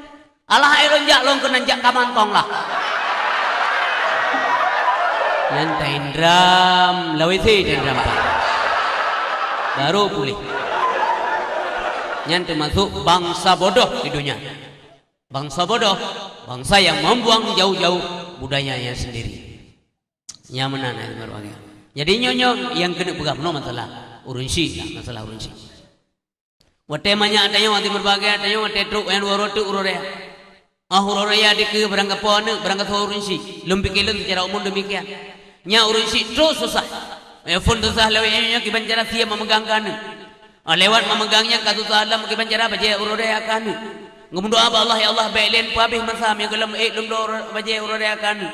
Alah, ai lôn jak lôn keunan jak ka mantong lah. Nyan taindram lawét, taindram pat. Baru puléh. Nyan teumasuk bansa bodoh di dunia. Bansa bodoh, bansa yang membuang jauh-jauh budayanya sendiri. Nyan meunan, hai teungku. Jadi nyoe, nyoe nyang keuneuk peugah meunoe masalah ureuëng syik lah, masalah ureuëng syik. Watée manyak tanyoe, watée berbagai tanyoe, watée trok nyang dua uroe teuk uroe raya. Ah, uroe raya dikeue barang gapo aneuk, barang gasoe ureuëng syik. Lôn pike lôn secara umum demikian. Nyan ureuëng syik trok susah. Eh, phon susah lewat nyoe, nyoe kiban cara sie memegang keu aneuk. Ah, lewat memegang nyan ka susah lom kiban cara bajée uroe raya keu aneuk. Geumeudoa bak Allah, "Ya Allah, bék lé peuhabéh masa nyang gohlom ék lôn bloe bajée uroe raya keu aneuk."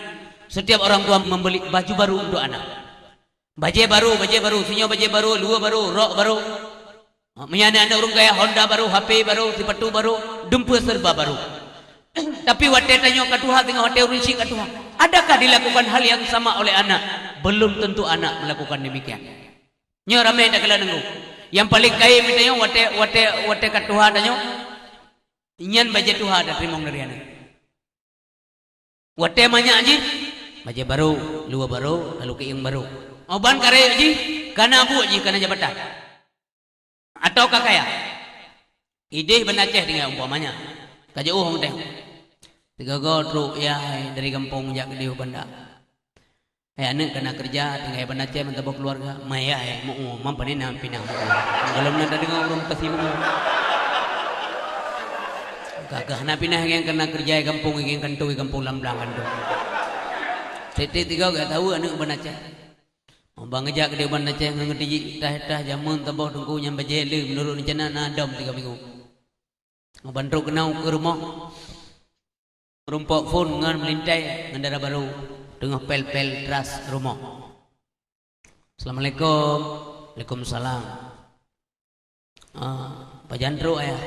Setiap orang tua membeli baju baru untuk anak. Bajée baru, bajée baru, sinyoe bajée baru, luwa baru, rok baru. Ha, meunyoe aneuk-aneuk ureuëng kaya, Honda baru, H P baru, sipatu baru, dumpeue serba baru. Tapi watée tanyoe ka tuha, teungoh watée ureuëng syik ka tuha, adakah dilakukan hal yang sama oleh anak? Belum tentu anak melakukan demikian. Nyoe ramé takalon nunggu. Nyang paleng kayém tanyoe watée, watée, watée ka tuha tanyoe, nyan bajée tuha tateurimong dari aneuk. Watée manyak jih, bajée baru, luwa baru, lalu keuieng baru. Oh, ban kareueng jih, kana buet jih, kana jabatan. Atau ka kaya. Idéh Banda Aceh tinggai umpamanya. Ka jiôh udeb. Sigoe-goe trok yah hai dari gampông jak keudéh u Banda. Hai aneuk kana keureuja, tinggai Banda Aceh meusaboh keuluwarga. Maya hai, meu-ueh, man pane na pinah meu-ueh. Gohlom na tadeungoe ureuëng pasi meu-ueh. Ka keuh na pinah nyang kana keureuja di gampông, di gampông lam blang kantô. Tieb-tieb sigoe geutanyoe aneuk Banda Aceh. Ban geujak keudéh Banda Aceh ngon geutijik tah-tah jameun saboh teungku nyang bajée le meunurot reuncana na dom tiga minggu. Ban trok keunoe u rumoh. Rumpok phon ngon meulintai ngon dara barô teungoh pel-pel tras rumoh. "Assalamualaikum." "Waalaikumsalam." "Ah, pajan trok ayah?"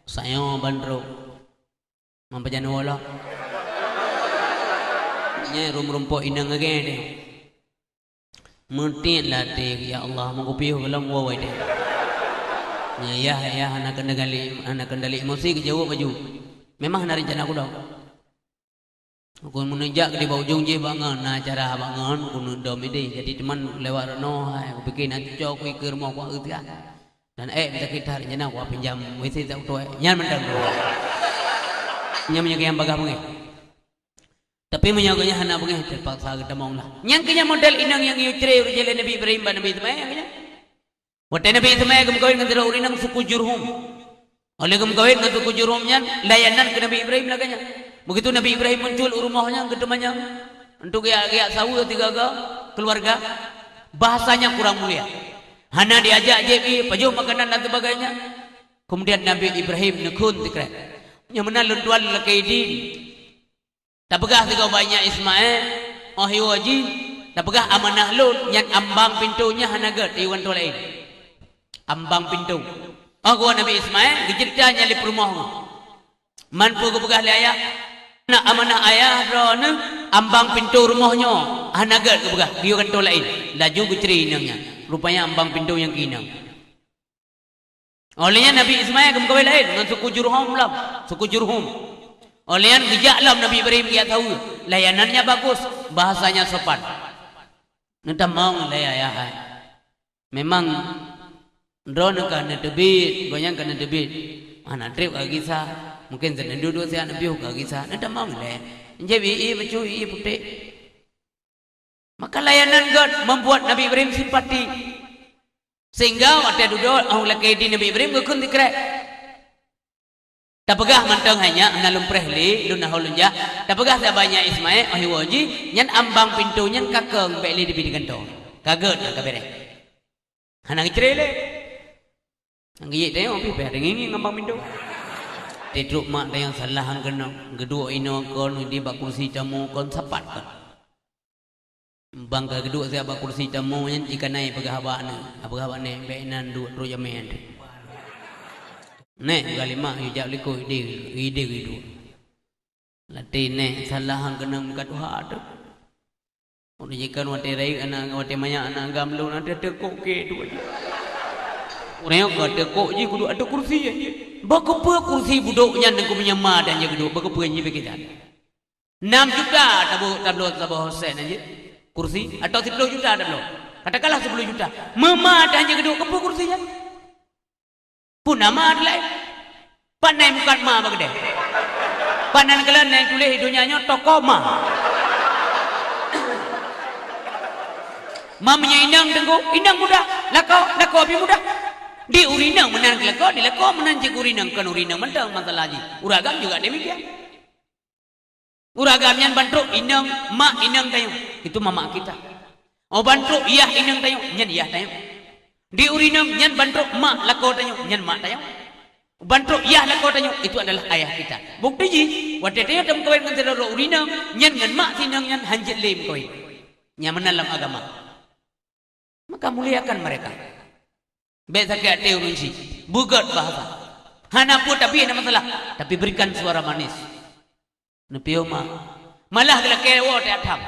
"Sayoe ban trok." "Man pajan woe lom?" "Nyoe rum-rumpok inong lagée deh." Meutiek lam até, "Ya Allah, meukupiôh gohlom woe deh." Nyan yah, yah hana kendali, hana kendali emosi geujaweueb laju. Memang hana reuncana kudong. Kon meuneujak di bak ujong jih bak ngon, na acara bak ngon, kon dom idéh. Jadi teuma lewat rot noe, hai, kupike na cok kui keu rumoh kuat geutia. Dan ék meutakita rencana kuat pinjam W C tak utoe. Nyan mantong dua. Nyan meunyoe nyang bagah beungéh. Tapi meunyoe geuhnyan hana beungéh, teupaksa geutamong lah. Nyang keuh nyan model inong nyang yue cre ureuëng jih lé Nabi Ibrahim bak Nabi Ismail keuh nyan. Watée Nabi Ismail geumeukawen ngon sidroe ureuëng inong suku Jurhum. Óh lheueh geumeukawen ngon suku Jurhum nyan, layanan keu Nabi Ibrahim lagée nyan. Begitu Nabi Ibrahim muncul u rumoh nyan geuteumanyong, untuk geujak-geujak saweue tiga-tiga keuluwarga, bahasanya kurang mulia. Hana diajak jieb ié, pajoh makanan dan sebagainya. Kemudian Nabi Ibrahim neukheun sikrek, "Nyang meunan lôn tuan lakée idin." Tapeugah sigoe bak nyak Ismail, "Oh iwoe jih, tapeugah amanah lôn, nyan ambang pintoe nyan hana gét, yue kantô laén." Ambang pintoe. Óh geuwoe Nabi Ismail, geujeuet nyan lé peurumoh geuh. "Man peue geupeugah lé ayah?" "Na amanah ayah droeneuh, ambang pintoe rumoh nyoe hana gét geupeugah, yue kantô laén." Laju geucre inong nyan. Rupanya ambang pintoe nyang keu inong. Óh lheueh nyan Nabi Ismail geumeukawen laén ngon suku Jurhom lom, suku Jurhum. Óh lheueh nyan geujak lom Nabi Ibrahim geujak saweue. Layanannya bagus, bahasanya sopan. Neutamong lé ayah hai. Memang droeneuh ka neuteubiet, gobnyan ka neuteubiet. Hana treb ka gisa, mungken seuneudeuh dua siat neupiôh ka gisa. Neutamong lé. Jieb ié bacut ié putéh. Maka layanan gét membuat Nabi Ibrahim simpati. Sehingga watée dudoe óh lakée idin Nabi Ibrahim geukheun sikrek. Tapeugah mantong hai nyak, hana lôn preh lé, lôn na ho lôn jak. Tapeugah saban nyak Ismail, óh iwoe jih, nyan ambang pintoe nyan ka kong bék lé dibi di kantô. Ka gét nyan ka béréh. Hana geucre lé. Nyang geuyek tayong pih payah teungieng-ngieng ngon bang pintoe. Teutrok mak tayong salah keunong, geuduek inoe kon di bak kursi tamu kon sapat kon. Bang ka geuduek siat bak kursi tamu nyan, ikanai peugah bak aneuk, peugah bak nèk, "Bék inan duek, trok jamé." "Nèk," peugah lé mak, "yue jak likot idéh, idéh geuduek." Lateh nèk salah keunong ka tuha teuh. Ureueng jih kan watèe rayeuk aneuk, watèe manyak aneuk agam lôn, até teukok kèe tu aja. Ureueng nyoe ka teukok jih kuduek ateueh kursi jih. Bak keupeue kursi budok nyan nyang keumeunyeuma dan jih geuduek, bak keupeue jih bak kiban? Nam juta tabloe, tabloe saboh sen jih. Kursi atau siploh juta tabloe. Katakanlah siploh juta. Meuma teuh hana geuduek, keupeue kursi nyan? Peue nama laén? Pat na mukat ma bak keudè? Pat na keulan nyang tuléh di donya nyoe toko ma? Ma meunyoe inong teungku, inong mudah. Lakoe, lakoe pih mudah. Di ureueng inong meunan lakoe, di lakoe meunan cit ureueng inong, kon ureueng inong mantong masalah jih. Ureueng agam juga demikian. Ureueng agam nyan ban trok inong, mak inong tanyoe, itu mamak kita. Oh, ban trok yah inong tanyoe, nyan yah tanyoe. Di ureueng inong nyan ban trok mak lakoe tanyoe, nyan mak tanyoe. Ban trok yah lakoe tanyoe, itu adalah ayah kita. Bukti jih, watèe tanyoe tameukawen ngon sidroe ureueng inong, nyan ngon mak si inong nyan hanjeuet lé meukawen. Nyan meunan lam agama. Maka muliakan mereka. Bèk sakét até ureueng chik. Beugöt bahasa. Hana peue tapi hana masalah, tapi berikan suara manis. Neupiôh mak. Malah geulakèe woe tiep tham.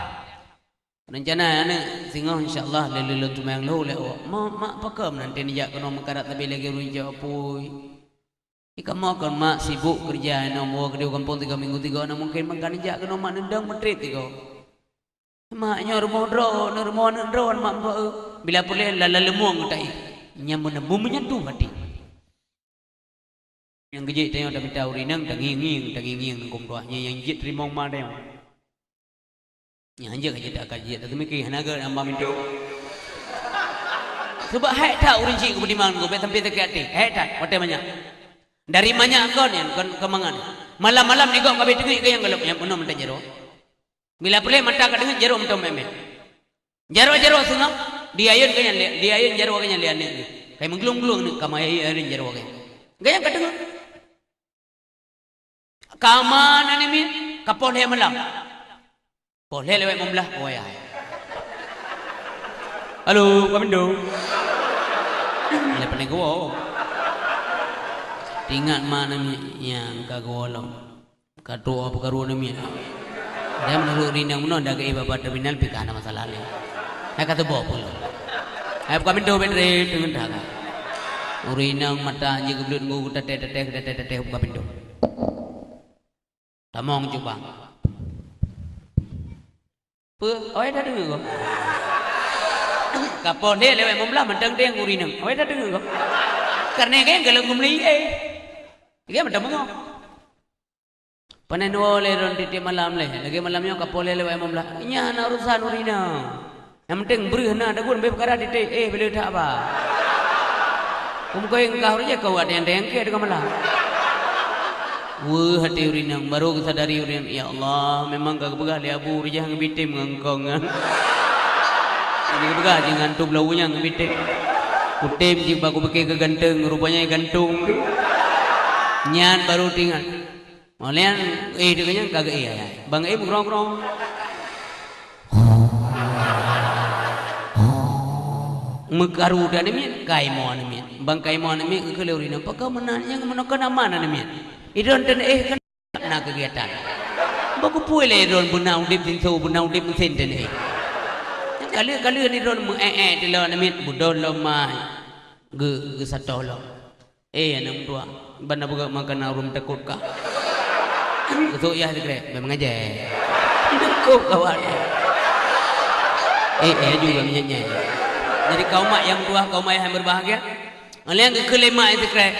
Rencana aneuk singoh insya Allah lé lôn teuma nyang lheueh lé woe. Mak, mak, pakon nanti neujak keunoe meukarat sabe lagèe ureueng chik apui. Di kamoe kon mak sibuk keureuja, inong woe keudéh gampông tiga minggu tiga, na mungkin meukan neujak keunoe mak neudong meutrép tiga. Mak nyoe rumoh droeneuh, rumoh aneuk droeneuh mak meupeue. Bila puléh lala leumueng geutai. Nyang meuneubu meunyetu hati. Nyang geujek tanyoe tamita ureueng inong tangieng-ngieng, tangieng-ngieng ngon dua. Nyan nyang jeuet teurimong ma tanyoe. Nyang hanjeuet ka jeuet, ka jeuet, tapi hana geuh hamba minto. Sebab hék that ureueng chik keu beudiman keu bèk sampai sakét até. Hék that, watèe manyak. Dari manyak kon nyan, kon keumangan. Malam-malam digop ka abéh teungeut keu nyang galop, nyang peunoh mantong jaroe. Bila puléh mata ka deungon jaroe mantong mèh-mèh. Jaroe-jaroe seungab, diayeuen keu nyan lé, diayeuen jaroe keu nyan lé aneuk geuh. Kai meuglung-glung aneuk ka meuayeuen jaroe keu nyan. Keu nyan ka deungon. Ka ma na namiet, ka poh lhèe malam. Poh lhèe lewat lima belas, oh ya. Halo, Pak Mindo. Lé pane geuwoe. Teuingat ma namiet nyang ka geuwoe lom. Ka tuwoe peukaru namiet. Dan meunurot rinang meunoe dah geuéh bak terminal pih ka hana masalah lé. Hai ka teuboh pulo. Hai buka pintoe bèk trép teungeut dah ka. Ureueng inong mata jih geubleuet ngon geutateh-tateh, geutateh-tateh buka pintoe. Tamong cubang. Peue? Awai that deungoe gob? Ka poh lhèe lewat lima belas mantong deng ureueng inong. Awai that deungoe gob? Karena geng galak geumeuli, eh. Geng mantong beungoh. Panen woe lé droen tiep-tiep malam lé. Lagèe malam nyoe ka poh lhèe lewat lima belas. Nyan hana urusan ureueng inong. Nyang penting breuh na teuguen bèk peukara tiep-tiep. Eh, bèk le that ba. Kumukoi engkah ureueng jih kau watèe nyang teuka teungoh malam. Weueh até ureueng inong, baru geusadari ureueng inong, "Ya Allah, memang ka geupeugah lé Abu ureueng jih ngon bitem ngon kong nyan." Jadi geupeugah jih ngon antom laweueng nyan ngon bitem. Kutem jih bak kupike keu ganteng, rupanya gantung. Nyan baru teuingat. Meulian, eh, deungon nyan ka geuéh ayah. Bang éh meugrong-grong. Meukaru dan namiet, kaimoe namiet. Bang kaimoe namiet geukheun lé ureueng inong, "Pakon meunan nyang meunoe kon aman namiet? Idon tan éh kan na keugiatan." Bak kupeue lé idon beuna udép sinso, beuna udép meusen tan éh. Nyang ka lheueh-ka lheueh idon meu-ék-ék teulo namiet, beudon lom mai. Geu-, geusato lom. Eh, aneuk meutuah, ban na peugah makanan ureueng takot kah? Geusok yah sikrek, bèk meungajée. Takot kawan. Eh, eh, juga meunyan-nyan. Jadi kaum mak nyang meutuah, kaum ayah nyang berbahagia. Nyang geukheun lé mak nyang sikrek.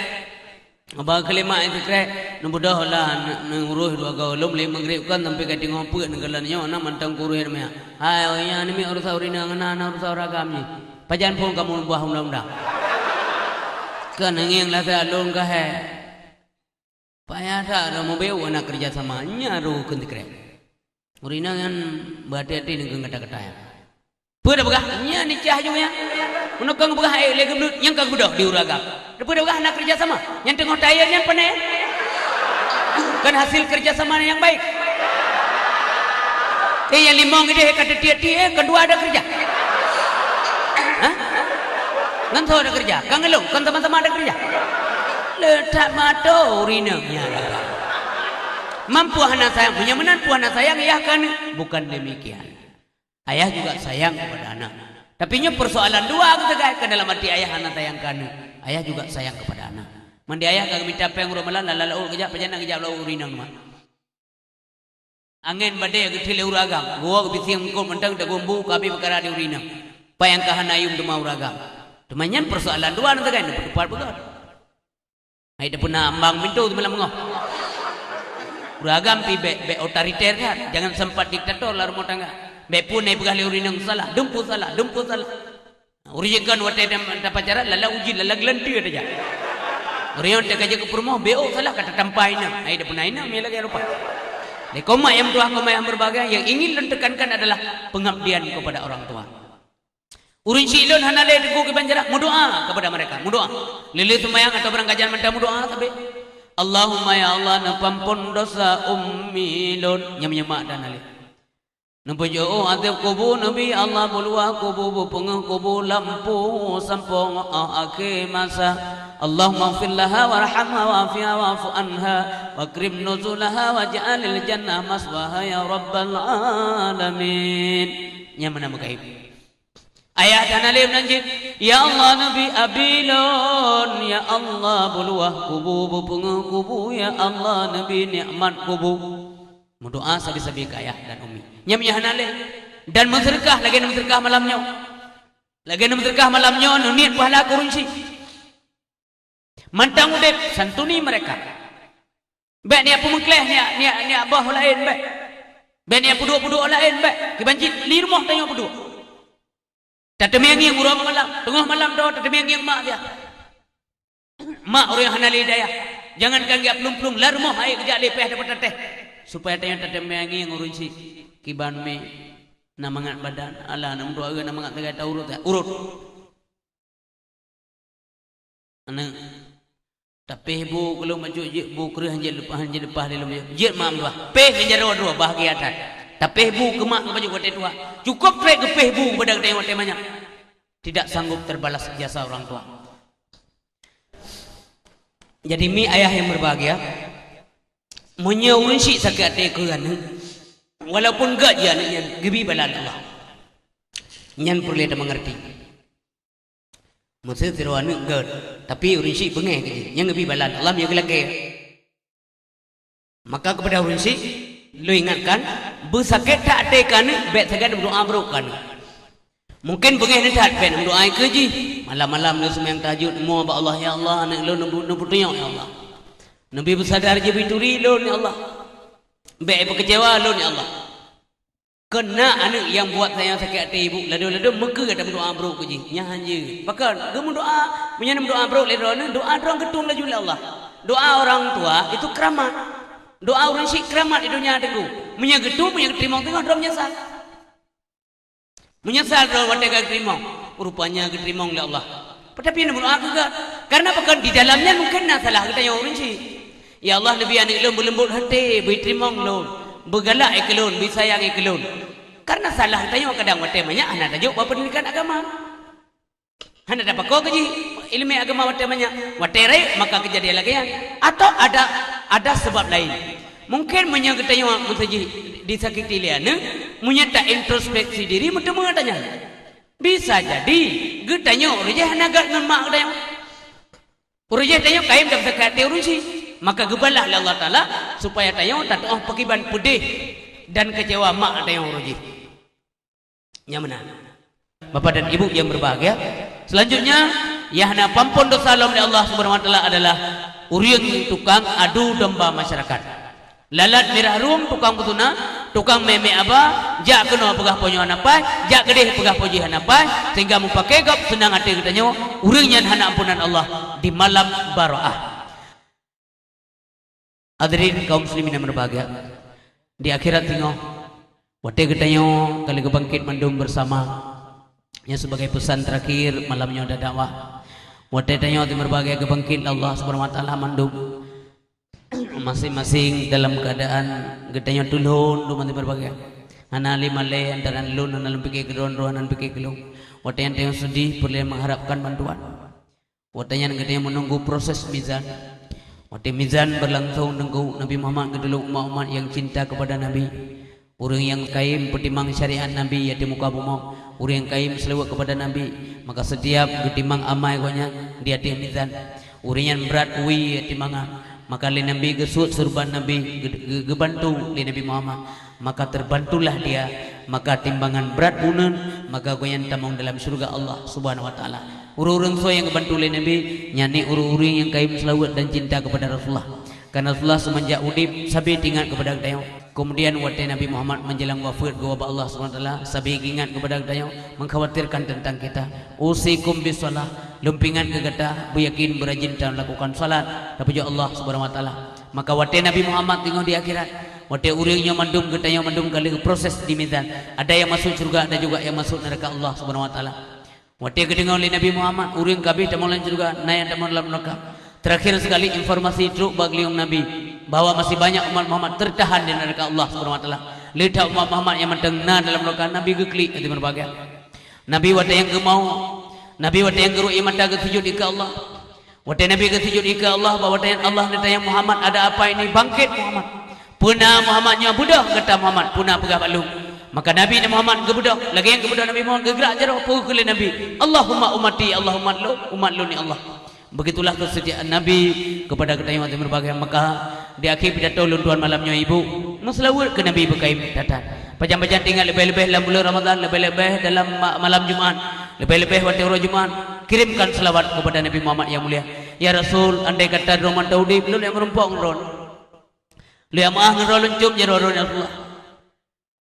Haba geukheun lé mak nyang sikrek, neubeudôh lah, ne-, neuuroh dua goe lom lé Maghrib kan sampai ka teungoh peuet neukalon nyoe, na mantong kuroh namiet. Hai, oh ya, namiet urusan ureueng inong, na, na urusan ureueng agam jih. Pajan phon kamoe buah undang-undang. Kan ngieng lasa lôn ka hai. Payah that dah meubeuet na kerja sama, nya ru keu sikrek. Ureueng inong nyan beuhati-hati ngon kata-kata nyan. Peue tapeugah? Nyan nicah jih nyan. Meunyoe ka geupeugah ék lé geubleuet, nyang ka geubeudôh di ureueng agam. Peue tapeugah na kerja sama? Nyang teungoh tayeu nyan pane? Kan hasil kerja sama nyang baik. Eh, nyang limong idéh ka teutiek-tiek, eh, kan dua ada kerja. Hah? Ngon soe ada kerja? Kan ngon lôn, kan sama-sama ada kerja. Le that mata ureueng inong nyan. Mampu hana sayang, meunyoe meunan pu hana sayang, yah keu aneuk. Bukan demikian. Ayah juga sayang kepada anak. Tapi nyoe persoalan dua keuteugai, kan dalam arti ayah hana sayang keu aneuk. Ayah juga sayang kepada anak. Mandi ayah ka geumita péng uroe malam, lala laôt geujak, pajan na geujak laôt ureueng inong nyoe. Angén badée geuteuléh ureuëng agam, geuwoe geubisieng eungkôt mantong tagumbu ka abéh peukara di ureuëng inong. Peue nyang ka hana yuem teuma ureuëng agam. Teuma nyan peusoalan dua na sagai, neupeutupat beugöt. Hai, tapeuna ambang pintoe teumalam ngoh. Ureuëng agam pih bék, bék otoriter that, jangan sempat diktator lam rumoh tangga. Bék pun hai peugah lé ureuëng inong salah, dum peue salah, dum peue salah. Ureuëng jih kon watée ta-, tapacaran, lala uji, lala geulanteue tajak. Ureuëng nyan ka jeuet keu peurumoh, bék salah ka tatampa inong. Hai, tapeuna inong, mie lagée rupa. Lé komat nyang meutuah, komat nyang berbahagia, yang ingin lôn tekankan adalah pengabdian kepada orang tua. Ureuëng syiek lôn hana lé teungku kiban jarak, meudoa kepada mereka, meudoa. Lé-lé seumayang atau beurangkajan mantong meudoa sabe. Allahumma ya Allah, neupampon dosa ummi lôn, nyam nyemak dan alé. Neupeujeuôh azab kubu Nabi, ya Allah, beuluwah kubu, beupeungeuh kubu lampu sampoe 'oh akhé masa. Allahumma ighfir laha warhamha wa'afiha wa'fu anha wa akrim nuzulaha waj'alil jannah maswaha ya rabbal alamin. Nyam meunan meukaib. Ayah dan alé meunan jih, ya Allah, neubi abi lôn, ya Allah, beuluwah kubu, beupeungeuh kubu, ya Allah, neubi nikmat kubu. Meudoa sabe-sabe keu ayah dan ummi. Nyam nyang hana lé. Dan meuseudeukah lagée neuseudeukah malam nyoe. Lagée neuseudeukah malam nyoe, neuniet pahala keu ureuëng syiek. Mantong udeb, santuni mereka. Bék neupeumeukléh, neuk, neuk, neuk boh laén, bék. Bék neupeuduek-peuduek laén, bék. Kiban cit, li rumoh tanyoe peuduek. Tateumé ngieng uroe malam, teungoh malam droe tateumé ngieng mak dia. Mak ureuëng hana lé dayah. Jangankan geujak plueng-plueng, lam rumoh hai geujak lé péh dapat tatéh. Supaya tanyoe tateumé ngieng ureuëng syiek kiban mé na mangat badan. Alah, na meudoa na mangat sagai ta urot, urot. Aneuëk, tapéh bu keu lôn bacut jeuet bu kreueh hanjeuet leupah, hanjeuet leupah lé lôn jeuet. Jeuet mak meudoa. Péh ngon jaroe droe bahagia that. Tapéh bu keu mak ngon bacut watée tuha. Cukôp trép geupéh bu keupada geutanyoe watée manyak. Tidak sanggup terbalas jasa orang tua. Jadi mi ayah yang berbahagia, meunyoe ureuëng syiek sakét até keu aneuëk, walaupun gét jih aneuëk nyan, geubi bala lé Allah. Nyan peureulée tameungerti. Meusé sidroe aneuëk gét, tapi ureuëng syiek beungéh keu jih, nyang geubi bala lé Allah meunyoe geulakée. Maka keupada ureuëng syiek, lôn ingatkan, beusakét that até keu aneuëk, bék sagai meudoa brok keu aneuëk. Mungken beungéh neuh that bék meudoa keu jih. Malam-malam lôn seumayang tahajud, mo bak Allah, "Ya Allah, aneuëk lôn neubu-, neupeutunyok, ya Allah. Neubi beusadar jih bak turi lôn, ya Allah. Bék beukeucewa lôn, ya Allah." Keu na aneuëk nyang buet nyang sakét até ibu, ladôm-ladôm meukeue gata meudoa brok keu jih. Nyan han jeuet. Pakon? Geumeudoa, meunyoe meudoa brok lé droeneuh, doa droe geutueng laju lé Allah. Doa orang tua itu keramat. Doa ureuëng syiek keramat di donya teungku. Meunyoe geutueng, meunyoe geuteurimong teungoh droe meunyeusal. Meunyeusal droe watée ka geuteurimong, rupanya geuteurimong lé Allah. Teutapi neumeudoa keu gét. Karena pakon? Di dalam nyan mungken na salah geutanyoe ureuëng syiek. Ya Allah, neubi aneuëk lôn beuleumbot até, beuiteurimong lôn, beugalak keu lôn, beusayang keu lôn. Karena salah geutanyoe kadang watée manyak hana tajok bak peundidikan agama. Hana tapakoe keu jih iéleumé agama watée manyak, watée rayeuk maka keujadian lagée nyan. Atau ada, ada sebab laén. Mungken meunyoe geutanyoe meuseujih disakiti lé aneuëk, meunyoe ta introspeksi diri meuteumé ata nyan. Bisa jadi geutanyoe ureuëng jih hana gét ngon mak geutanyoe. Ureuëng jih tanyoe kayém dan sakét até ureuëng syiek, maka geubalah lé Allah Taala supaya tanyoe tateuoh pakriban peudeh dan keucewa mak tanyoe ureuëng jih. Nyang meunan. Bapak dan Ibu yang berbahagia, selanjutnya, nyang hana pampon dosa lom lé Allah Subhanahu wa Taala adalah ureuëng tukang adu domba masyarakat. Lalat mirah rueng tukang peutuna, tukang mé-mé aba, jak keunoe peugah po nyoe hana paih, jak keudeh peugah po jih hana paih, sehingga meupaké gob seunang até geutanyoe, ureuëng nyan hana ampunan Allah di malam baraah. Hadirin kaum muslimin yang berbahagia, di akhirat singoh, watée geutanyoe ka lheueh geubangkét mandum bersama, nyan sebagai pesan terakhir malam nyoe dan dakwah. Watée tanyoe teumeureubahagia geubangkét lé Allah Subhanahu wa Taala mandum, masing-masing dalam keadaan geutanyoe tulôn, lôn masih berbahagia. Hana lé malée antara lôn, hana lôn pike keu droe, droe hana lôn pike keu lôn. Watée nyan tanyoe sedih, peureulée mengharapkan bantuan. Watée nyan geutanyoe menunggu proses mizan. Watée mizan berlangsung, teungku, Nabi Muhammad geutulông umat-umat nyang cinta kepada Nabi. Ureuëng nyang kayém peutimang syariat Nabi di ateueh muka bumoe, ureuëng nyang kayém seulaweuet kepada Nabi, maka setiap geutimang amai gobnyan di ateueh mizan. Ureuëng nyan brat wie timangan. Maka lé Nabi geusuet seureuban Nabi, geu-, geu-, geubantu lé Nabi Muhammad. Maka terbantulah dia, maka timbangan brat buneuen, maka gobnyan tamong dalam syeuruga Allah Subhanahu wa Taala. Ureuëng-ureuëng soe nyang geubantu lé Nabi, nyan ni ureuëng-ureuëng nyang kayém seulaweuet dan cinta kepada Rasulullah. Karena Rasulullah seumenjak udeb sabe teuingat kepada geutanyoe. Kemudian watée Nabi Muhammad menjelang wafeuet geuwoe bak Allah Subhanahu wa Taala, sabe geuingat kepada geutanyoe, mengkhawatirkan tentang kita. Usikum bishalah, lôn peuingat keu gata, beuyakin beurajin talakukan salat, tapujoe Allah Subhanahu wa Taala. Maka watée Nabi Muhammad teungoh di akhirat, watée ureuëng nyoe mandum geutanyoe mandum ka lheueh proses di mizan, ada nyang masuk syeuruga, ada juga nyang masuk neuraka Allah Subhanahu wa Taala. Watée geudeungoe lé Nabi Muhammad, ureuëng ka abéh tamong lam syeuruga, na nyang tamong lam neuraka. Terakhir sekali informasi trok bak geulinyueng Nabi, bahwa masih banyak umat Muhammad tertahan di neuraka Allah Subhanahu wa Taala. Le that umat Muhammad nyang mantong na dalam neuraka, Nabi geuklik hati meureubahagia. Nabi watée nyang geumawöt, Nabi watée nyang geurok ié mata geusujut dikeue Allah. Watée Nabi geusujut dikeue Allah, bak watée nyan Allah neutanyong, "Muhammad, ada apa ini? Bangkit, Muhammad! Peue na Muhammad nyoe? Beudôh gata, Muhammad! Peue na peugah bak lôn?" Maka Nabi Muhammad geubeudôh, lagée nyang geubeudôh Nabi Muhammad, geugrak jaroe, peue kheun lé Nabi, "Allahumma ummati, Allahumma umat lôn, umat lôn, ya Allah." Begitulah kesetiaan Nabi kepada geutanyoe hati meureubahagia. Maka di akhé pidato lôn tuan malam nyoe, Ibu, meuseulaweuet keu Nabi beukayém that-that. Pajan-pajan teuingat, leubeh-leubeh lam buleuen Ramadhan, leubeh-leubeh dalam ma-, malam Jumat, leubeh-leubeh watée uroe Jumat, kirimkan seulaweuet kepada Nabi Muhammad nyang mulia. "Ya Rasul, andai kata droe mantong udeb, lôn jak meurumpok ngon droe. Lôn jak meu'ah ngon droe, lôn cium jaroe droe, ya Rasulullah.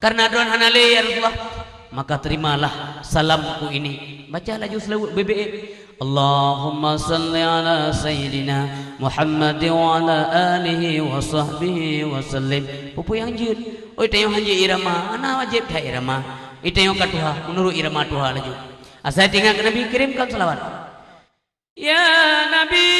Karena droe hana lé, ya Rasulullah. Maka terimalah salamku ini." Baca laju seulaweuet beubiet. "Allahumma shalli ala sayyidina Muhammad wa ala alihi wa sahbihi wa sallim." Peue-peue nyang jeuet? Oi, tanyoe han jeuet irama, hana wajéb that irama. Ih, tanyoe ka tuha, meunurot irama tuha laju. Asai teuingat keu Nabi, kirimkan seulaweuet. Ya Nabi,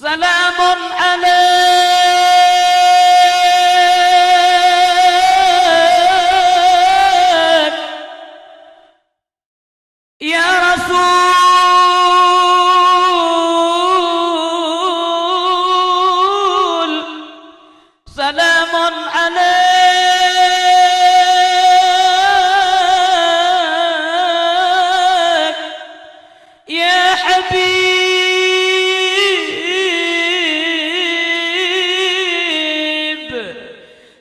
salamun alaik. Ya Rasul, salamun alaik. Ya Habib,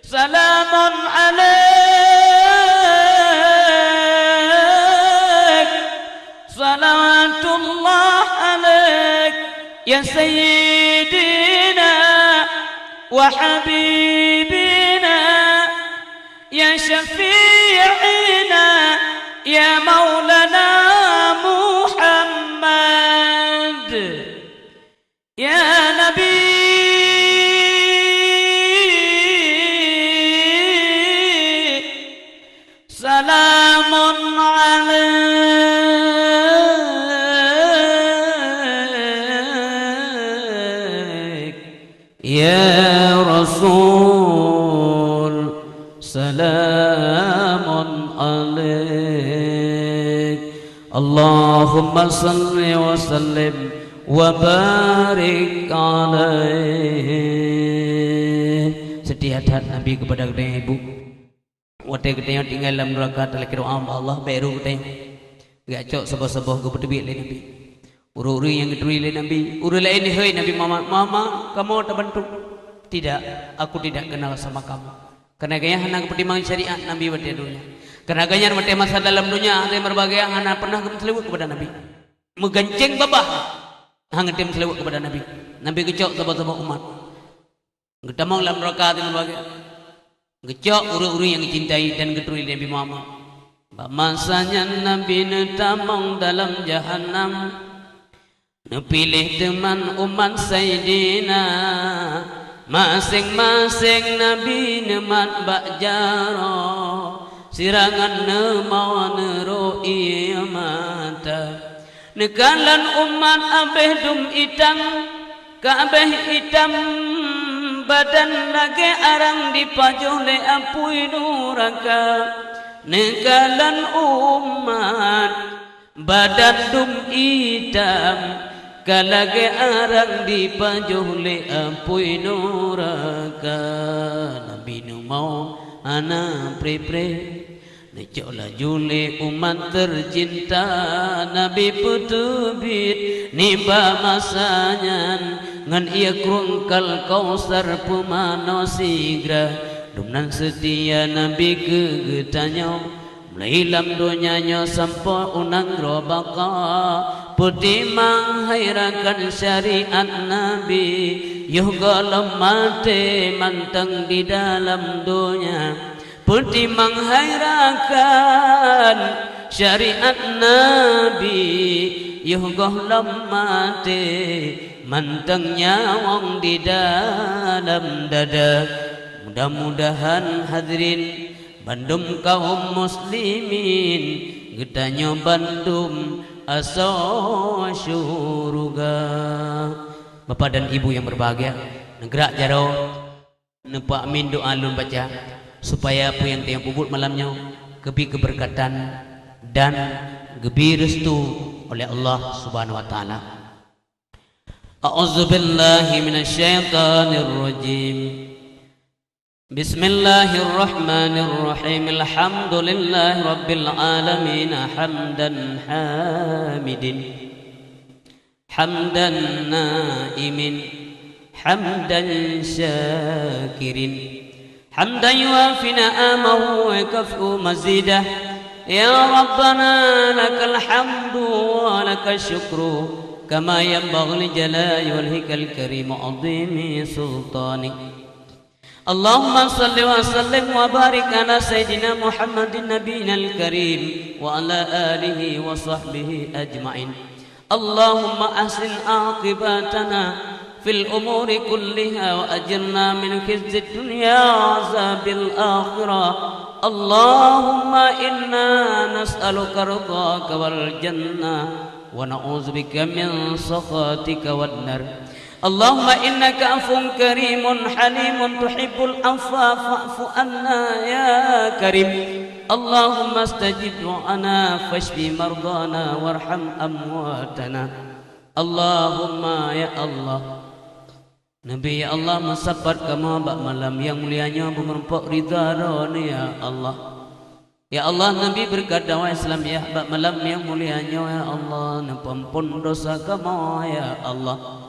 salamun alaik, salawatullah alaik, ya Sayyidina wa Habibina, ya Syafi'ina, ya Maulana Muhammad. Ya Nabi, salamun alaik. Ya Rasul, salamun alaik. Allahumma salli wa sallim wa barik alaih. Seutia that Nabi kepada geutanyoe, Ibu. Watée geutanyoe tinggai lam nuraka, talakée doá bak Allah, bék rhot geutanyoe. Geujak cok saboh-saboh geupeuteubiet lé Nabi. Ureuëng-ureuëng nyang geuturi lé Nabi, ureuëng laén hôi Nabi Muhammad, "Muhammad, kamoe tabantu." "Tidak, aku tidak kenal sama kamu." Karena gobnyan hana geupeutimang syariat Nabi watée donya. Karena gobnyan watée masa dalam donya, hana meureubahagia, hana pernah geumeuseulaweuet kepada Nabi. Meugancéng babah, hana tem seulaweuet kepada Nabi. Nabi geucok saboh-saboh umat. Geutamong lam nuraka hana meureubahagia. Geucok ureuëng-ureuëng nyang geucintai dan geuturi lé Nabi Muhammad. Bak masa nyan Nabi neutamong dalam jahanam. Neupiléh teuma umat Saidina, maséng-maséng Nabi neumat bak jaroe, sirangan neumoe neurok ié mata. Neukalon umat abéh dum itam, ka abéh itam badan lagée arang dipajoh lé apui nuraka. Neukalon umat badan dum itam, ka lagée arang dipajoh lé apui nuraka. Nabi Kamoe hana preh-preh, neucok laju lé umat teucinta. Nabi peuteubiet nibak masa nyan, ngon ié krueng kal Kausar pumanö sigra. Dumnan seutia Nabi keu geutanyoe, mulai lam donya nyoe sampoe u nanggroe baka. Peutimang hai rakan syariat Nabi, yoh gohlom maté mantong di dalam donya. Peutimang hai rakan syariat Nabi, yoh gohlom maté mantong nyawöng di dalam dada. Mudah-mudahan hadirin bandum kaum muslimin, geutanyoe bandum asoe syeuruga. Bapak dan Ibu yang berbahagia, neugrak jaroe, neupeuamin doa lôn baca, supaya peue nyang tanyoe peubuet malam nyoe geubri keubeureukatan dan geubri restu oleh Allah Subhanahu wa Taala. A'udzubillahi minasyaitonirrajim. Bismillahirrahmanirrahim. Alhamdulillahirabbil alamin. Hamdan hamidin, hamdan naimin, hamdan syakirin, hamdan yuwafi ni'amahu wa yukafi'u mazidah. Ya Rabbana, lakal hamdu wa lakash syukru, kama yanbaghi li jalali wajhikal karim wa 'azimi sultanik. Allahumma shalli wa sallim wa barik ala sayyidina Muhammadin nabiyinal karim wa ala alihi wa sahbihi ajma'in. Allahumma ahsin aqibatana fil umuri kulliha wa ajirna min khizyid dunya wa 'adzabil akhirah. Allahumma inna nas'aluka ridhaka wal jannah wa na'udzubika min sakhatika wan nar. Allahumma innaka 'afuwun karimun halimun tuhibbul 'afwa fa'fu 'anna ya karim. Allahumma stajib du'ana, fashfi mardhana, warham amwatana. Allahumma ya Allah, Nabi ya Allah, meusapat kamoe bak malam nyang mulia nyoe beumeurumpok ridha Droeneuh ya Allah. Ya Allah, Nabi beureukat dakwah Islam ya bak malam nyang mulia nyoe ya Allah, neupeuampon dosa kamoe ya Allah.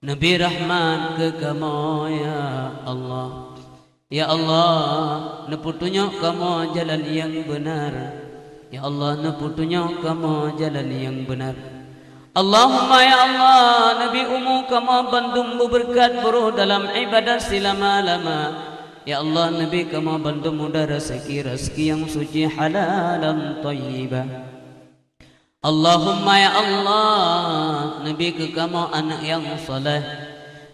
Nabi rahmat keu kamoe ya Allah. Ya Allah, neupeutunyok kamoe jalan nyang beunar. Ya Allah, neupeutunyok kamoe jalan nyang beunar. Allahumma ya Allah, Nabi umu kamoe bandum beubeureukat, beuroh dalam ibadat silama-lama. Ya Allah, Nabi kamoe bandum mudah raseuki, raseuki nyang suci halalan thayyibah. Allahumma ya Allah, Nabi keu kamoe aneuk nyang saleh,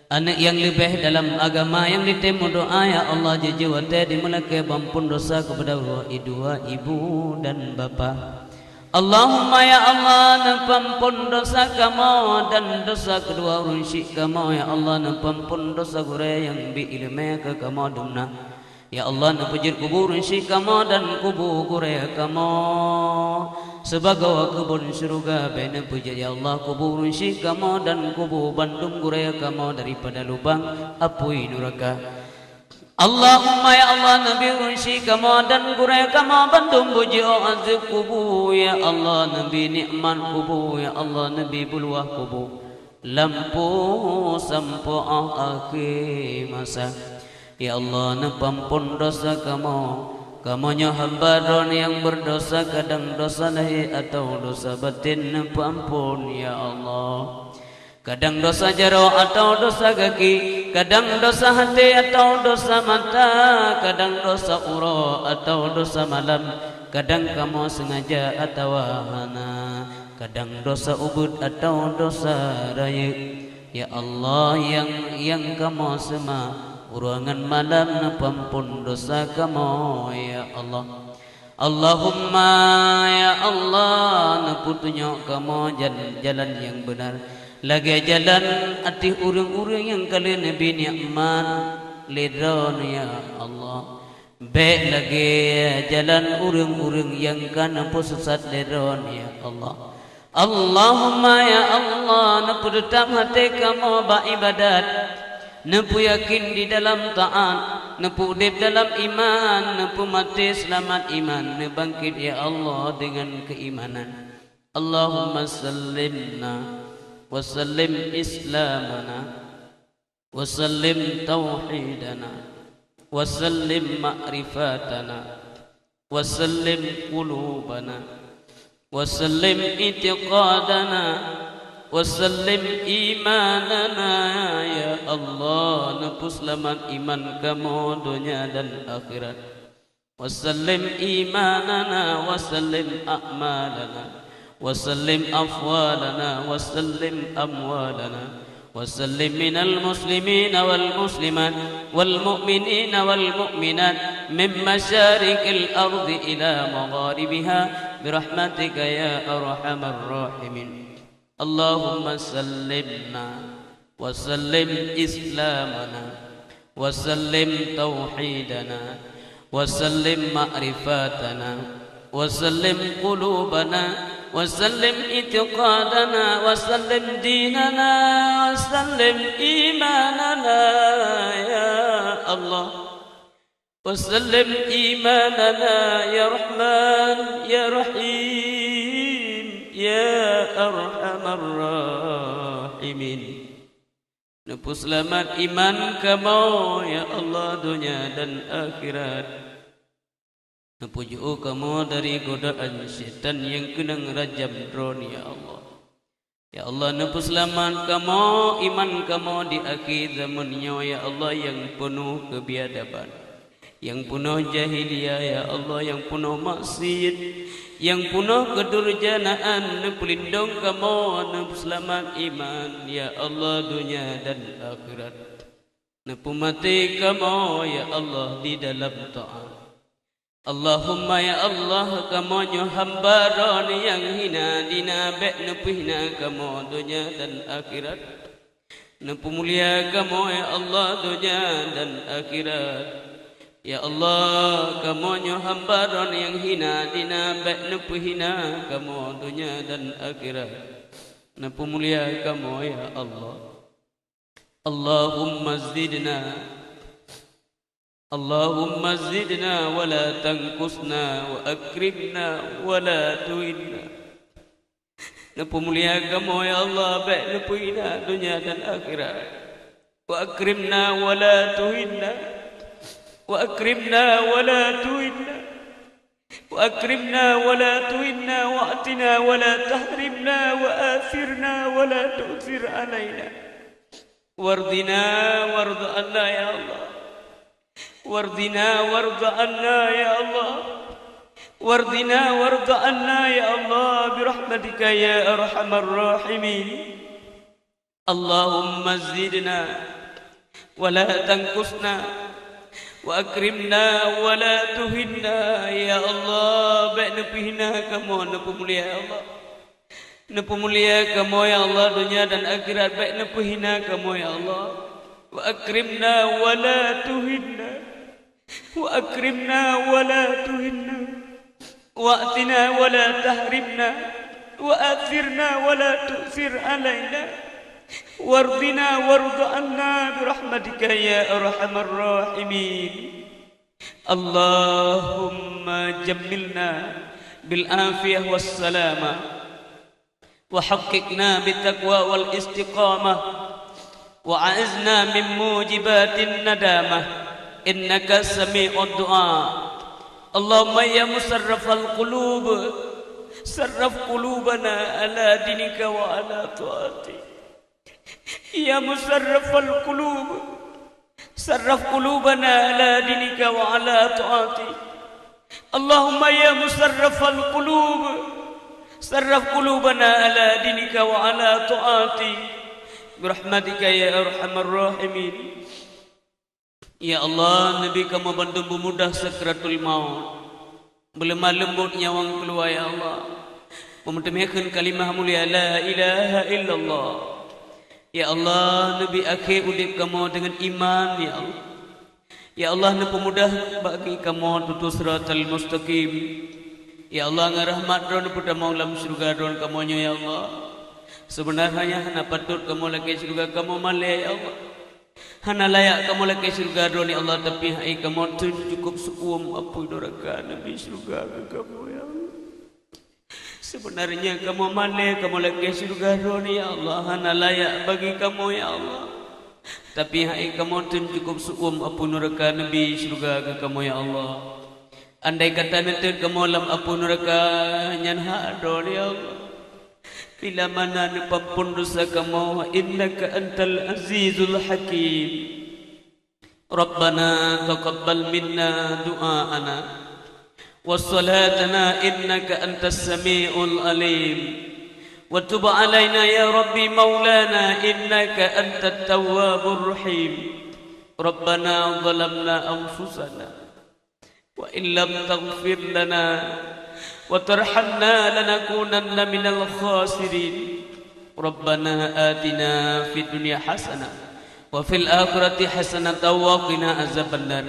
aneuk nyang leubeh dalam agama, nyang jitem meudoa ya Allah, jijeuet watée jimeulakée beuampon dosa keupada dua ibu dan bapa. Allahumma ya Allah, neupeuampon dosa kamoe dan dosa keudua ureuëng syik kamoe ya Allah, neupeuampon dosa gurée nyang bi iéleumé keu kamoe dumna. Ya Allah, neupeujeuet kubu ureuëng syik kamoe dan kubu gurée kamoe sibagoe keubon syeuruga. Bék neupeujeuet ya Allah kubu ureuëng syik kamoe dan kubu bandum gurée kamoe daripada lubang apui nuraka. Allahumma ya Allah, Nabi ureuëng syik kamoe dan gurée kamoe bandum beujiôh azeueb kubu ya Allah, Nabi nikmat kubu ya Allah, Nabi beuluwah kubu lampu sampoe akhé masa. Ya Allah, neupeuampon dosa kamoe. Kamoe nyoe hamba Droeneuh nyang beureudosa, kadang dosa lahé atawa dosa batén neupeuampon ya Allah. Kadang dosa jaroe atawa dosa gaki, kadang dosa até atawa dosa mata, kadang dosa uroe atawa dosa malam, kadang kamoe seungaja atawa hana. Kadang dosa ubeuet atawa dosa rayeuk. Ya Allah, nyang, nyang kamoe seumah uroe ngon malam, neupeuampon dosa kamoe ya Allah. Allahumma ya Allah, neupeutunyok kamoe jan-, jalan nyang beunar, lagée jalan ateueh ureuëng-ureuëng nyang ka lheueh neubri nikmat lé Droeneuh ya Allah. Bék lagée jalan ureuëng-ureuëng nyang ka neupeuseusat lé Droeneuh ya Allah. Allahumma ya Allah, neupeuteutab até kamoe bak ibadat, neupeuyakin di dalam taát, Neupeuudeb dalam iman, neupeumaté seulamat iman, neubangkét, ya Allah, deungon keuimanan. Allahumma sallimna wa sallim islamana, wa sallim tauhidana, wa sallim ma'rifatana, wa sallim qulubana, wa sallim i'tiqadana, wa sallim imanana. Ya Allah, neupeuseulamat iman kamoe donya dan akhirat. Wa sallim imanana, wa sallim a'malana, wa sallim afwalana, wa sallim amwalana, wa sallim minal muslimina wal muslimat, wal mu'minina wal mu'minat, min masyariqil ardi ila magharibiha, birahmatika ya arhamar rahimin. Allahumma sallimna, wa sallim islamana, wa sallim tauhidana, wa sallim ma'rifatana, wa sallim qulubana, wa sallim i'tiqadana, wa sallim dinana, wa sallim imanana, ya Allah. Wa sallim imanana, ya Rahman, ya Rahim, ya Arhamar Rahimin. Neupeuseulamat iman kamoe, ya Allah, donya dan akhirat. Neupeujôh kamoe dari godaan syaitan nyang keunong rajam droe, ya Allah. Ya Allah, neupeuseulamat kamoe, iman kamoe di akhé zaman nyoe, ya Allah, nyang peunoh keubiadaban, nyang peunoh jahiliyah, ya Allah, nyang peunoh maksiet, nyang peunoh keudurjanaan. Neupeulindong kamoe, neupeuseulamat iman, ya Allah, donya dan akhirat. Neupeumaté kamoe, ya Allah, di dalam taat. Allahumma, ya Allah, kamoe nyoe hamba droe nyang hina dina, bék neupeuhina kamoe donya dan akhirat. Neupeumulia kamoe, ya Allah, donya dan akhirat. Ya Allah, kamoe nyoe hamba droe nyang hina dina, bék neupeuhina kamoe donya dan akhirat. Neupeumulia kamoe, ya Allah. Allahumma zidna Allahumma zidna wa la tanqusna, wa akrimna wa la tuhinna. Neupeumulia kamoe, ya Allah, bék neupeuhina donya dan akhirat. Wa akrimna wa la tuhinna. Wa akrimna wa la tuhinna. Wa akrimna wa la tuhinna, wa a'tina wa la tahrimna, wa athirna wa la tu'thir alaina. Wardina warda anna, ya Allah. Wardina warda anna, ya Allah. Wardina warda anna, ya Allah, birahmatika ya arhamar rahimin. Allahumma zidna wa la tanqusna, wa akrimna wa la tuhinna. Ya Allah, bék neupeuhina kamoe, neupeumulia, ya Allah. Neupeumulia kamoe, ya Allah, donya dan akhirat, bék neupeuhina kamoe, ya Allah. Wa akrimna wa la tuhinna. Wa akrimna wa la tuhinna. Wa atina wa la tahrimna. Wa athirna wa la tu'thir alaina. Wardina warda anna birahmatika ya arhamar rahimin. Allahumma jammilna bil afiyah was salamah. Wa haqqiqna bit taqwa wal istiqamah. Wa a'izna min mujibatin nadamah. Innaka sami'ud du'a. Allahumma ya musarrifal qulub, sarrif qulubana ala dinika wa ala ta'atik. Ya musarrifal qulub, sarrif qulubana ala dinika wa ala ta'atik. Allahumma ya musarrifal qulub, sarrif qulubana ala dinika wa ala ta'atik. Birahmatika ya arhamar rahimin. Ya Allah, neubi kamoe bandum beumudah sakratul maut. Beuleumah leumbot nyawöng keuluwa, ya Allah. Beumeuteumé kheun kalimah mulia la ilaha illallah. Ya Allah, neubi akhé udeb kamoe deungon iman, ya Allah. Ya Allah, neupeumudah bagi kamoe tutoe siratal mustaqim. Ya Allah, ngon rahmat Droe neupeutamong lam syeuruga Droe kamoe nyoe, ya Allah. Seubeunarnya hana patot kamoe lakée syeuruga kamoe malée, ya Allah. Hana layak kamoe lakée syeuruga droeneuh, ya Allah, tapi hai kamoe teun cukôp seuuem apui nuraka neubi syeuruga keu kamoe, ya Allah. Seubeunarnya kamoe malée kamoe lakée syeuruga droeneuh, ya Allah, hana layak bagi kamoe, ya Allah. Tapi hai kamoe teun cukôp seuuem apui nuraka neubi syeuruga keu kamoe, ya Allah. Andai kata neuteuet kamoe lam apui nuraka nyan hak droeneuh, ya Allah, bila mana neupeuampon desya kamoe, innaka antal azizul hakim. Rabbana taqabbal minna du'aana wa salatana innaka antas samiul alim. Wa tub alaina ya Rabbi maulana innaka antat tawwabur rahim. Rabbana zalamna anfusana wa in lam taghfir lana wa tarhamna lanakunanna minal khasirin. Rabbana atina fid dunya hasanah wa fil akhirati hasanatan wa qina azabannar.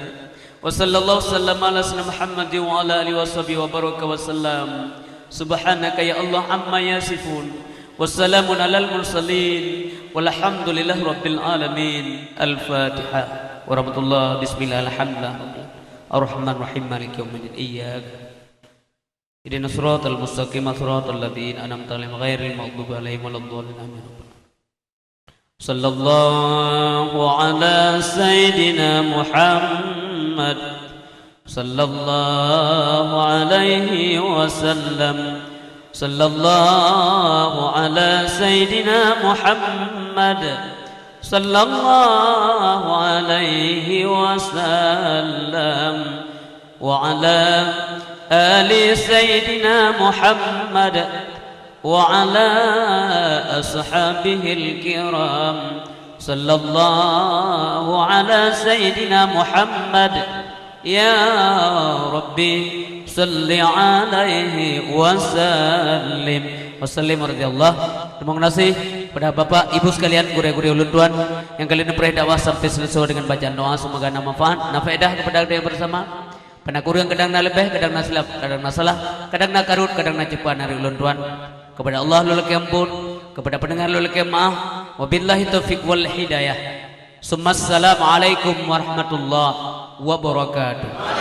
Wa sallallahu sallama ala sayyidina Muhammadin wa ala alihi wa sahbihi wa baraka wa sallam. Subhanaka ya Allah amma yasifun. Wa salamun alal mursalin. Walhamdulillahi rabbil alamin. Al-Fatihah. Warahmatullah. Bismillah. Alhamdulillah. Ar-Rahman Rahim. Maliki yaumiddin. Iyyaka. Ihdinas siratal mustaqim, siratal ladzina an'amta 'alaihim, ghairil maghdubi 'alaihim waladdallin. Amin. Sallallahu ala sayyidina Muhammad. Sallallahu alaihi wasallam. Sallallahu ala sayyidina Muhammad. Sallallahu alaihi wasallam. Wa ala ali sayyidina Muhammad. Wa ala ashabihil kiram. Sallallahu ala sayyidina Muhammad. Ya Rabbi, salli alaihi wa sallim. Wa sallim radhiyallahu. Terima kasih kepada Bapak, Ibu sekalian, gurée-gurée ulôn tuan nyang ka lheueh neupreh dakwah sampai selesai dengan bacaan doa. Semoga na manfaat, na faedah kepada kita bersama. Pana kureueng kadang na leubeh, kadang na silap, kadang na salah, kadang na karot, kadang na cupa na dari ulôn tuan. Kepada Allah lôn lakée ampôn, kepada pendengar lôn lakée maaf. Wabillahi taufiq wal hidayah. Summa assalamualaikum warahmatullahi wabarakatuh.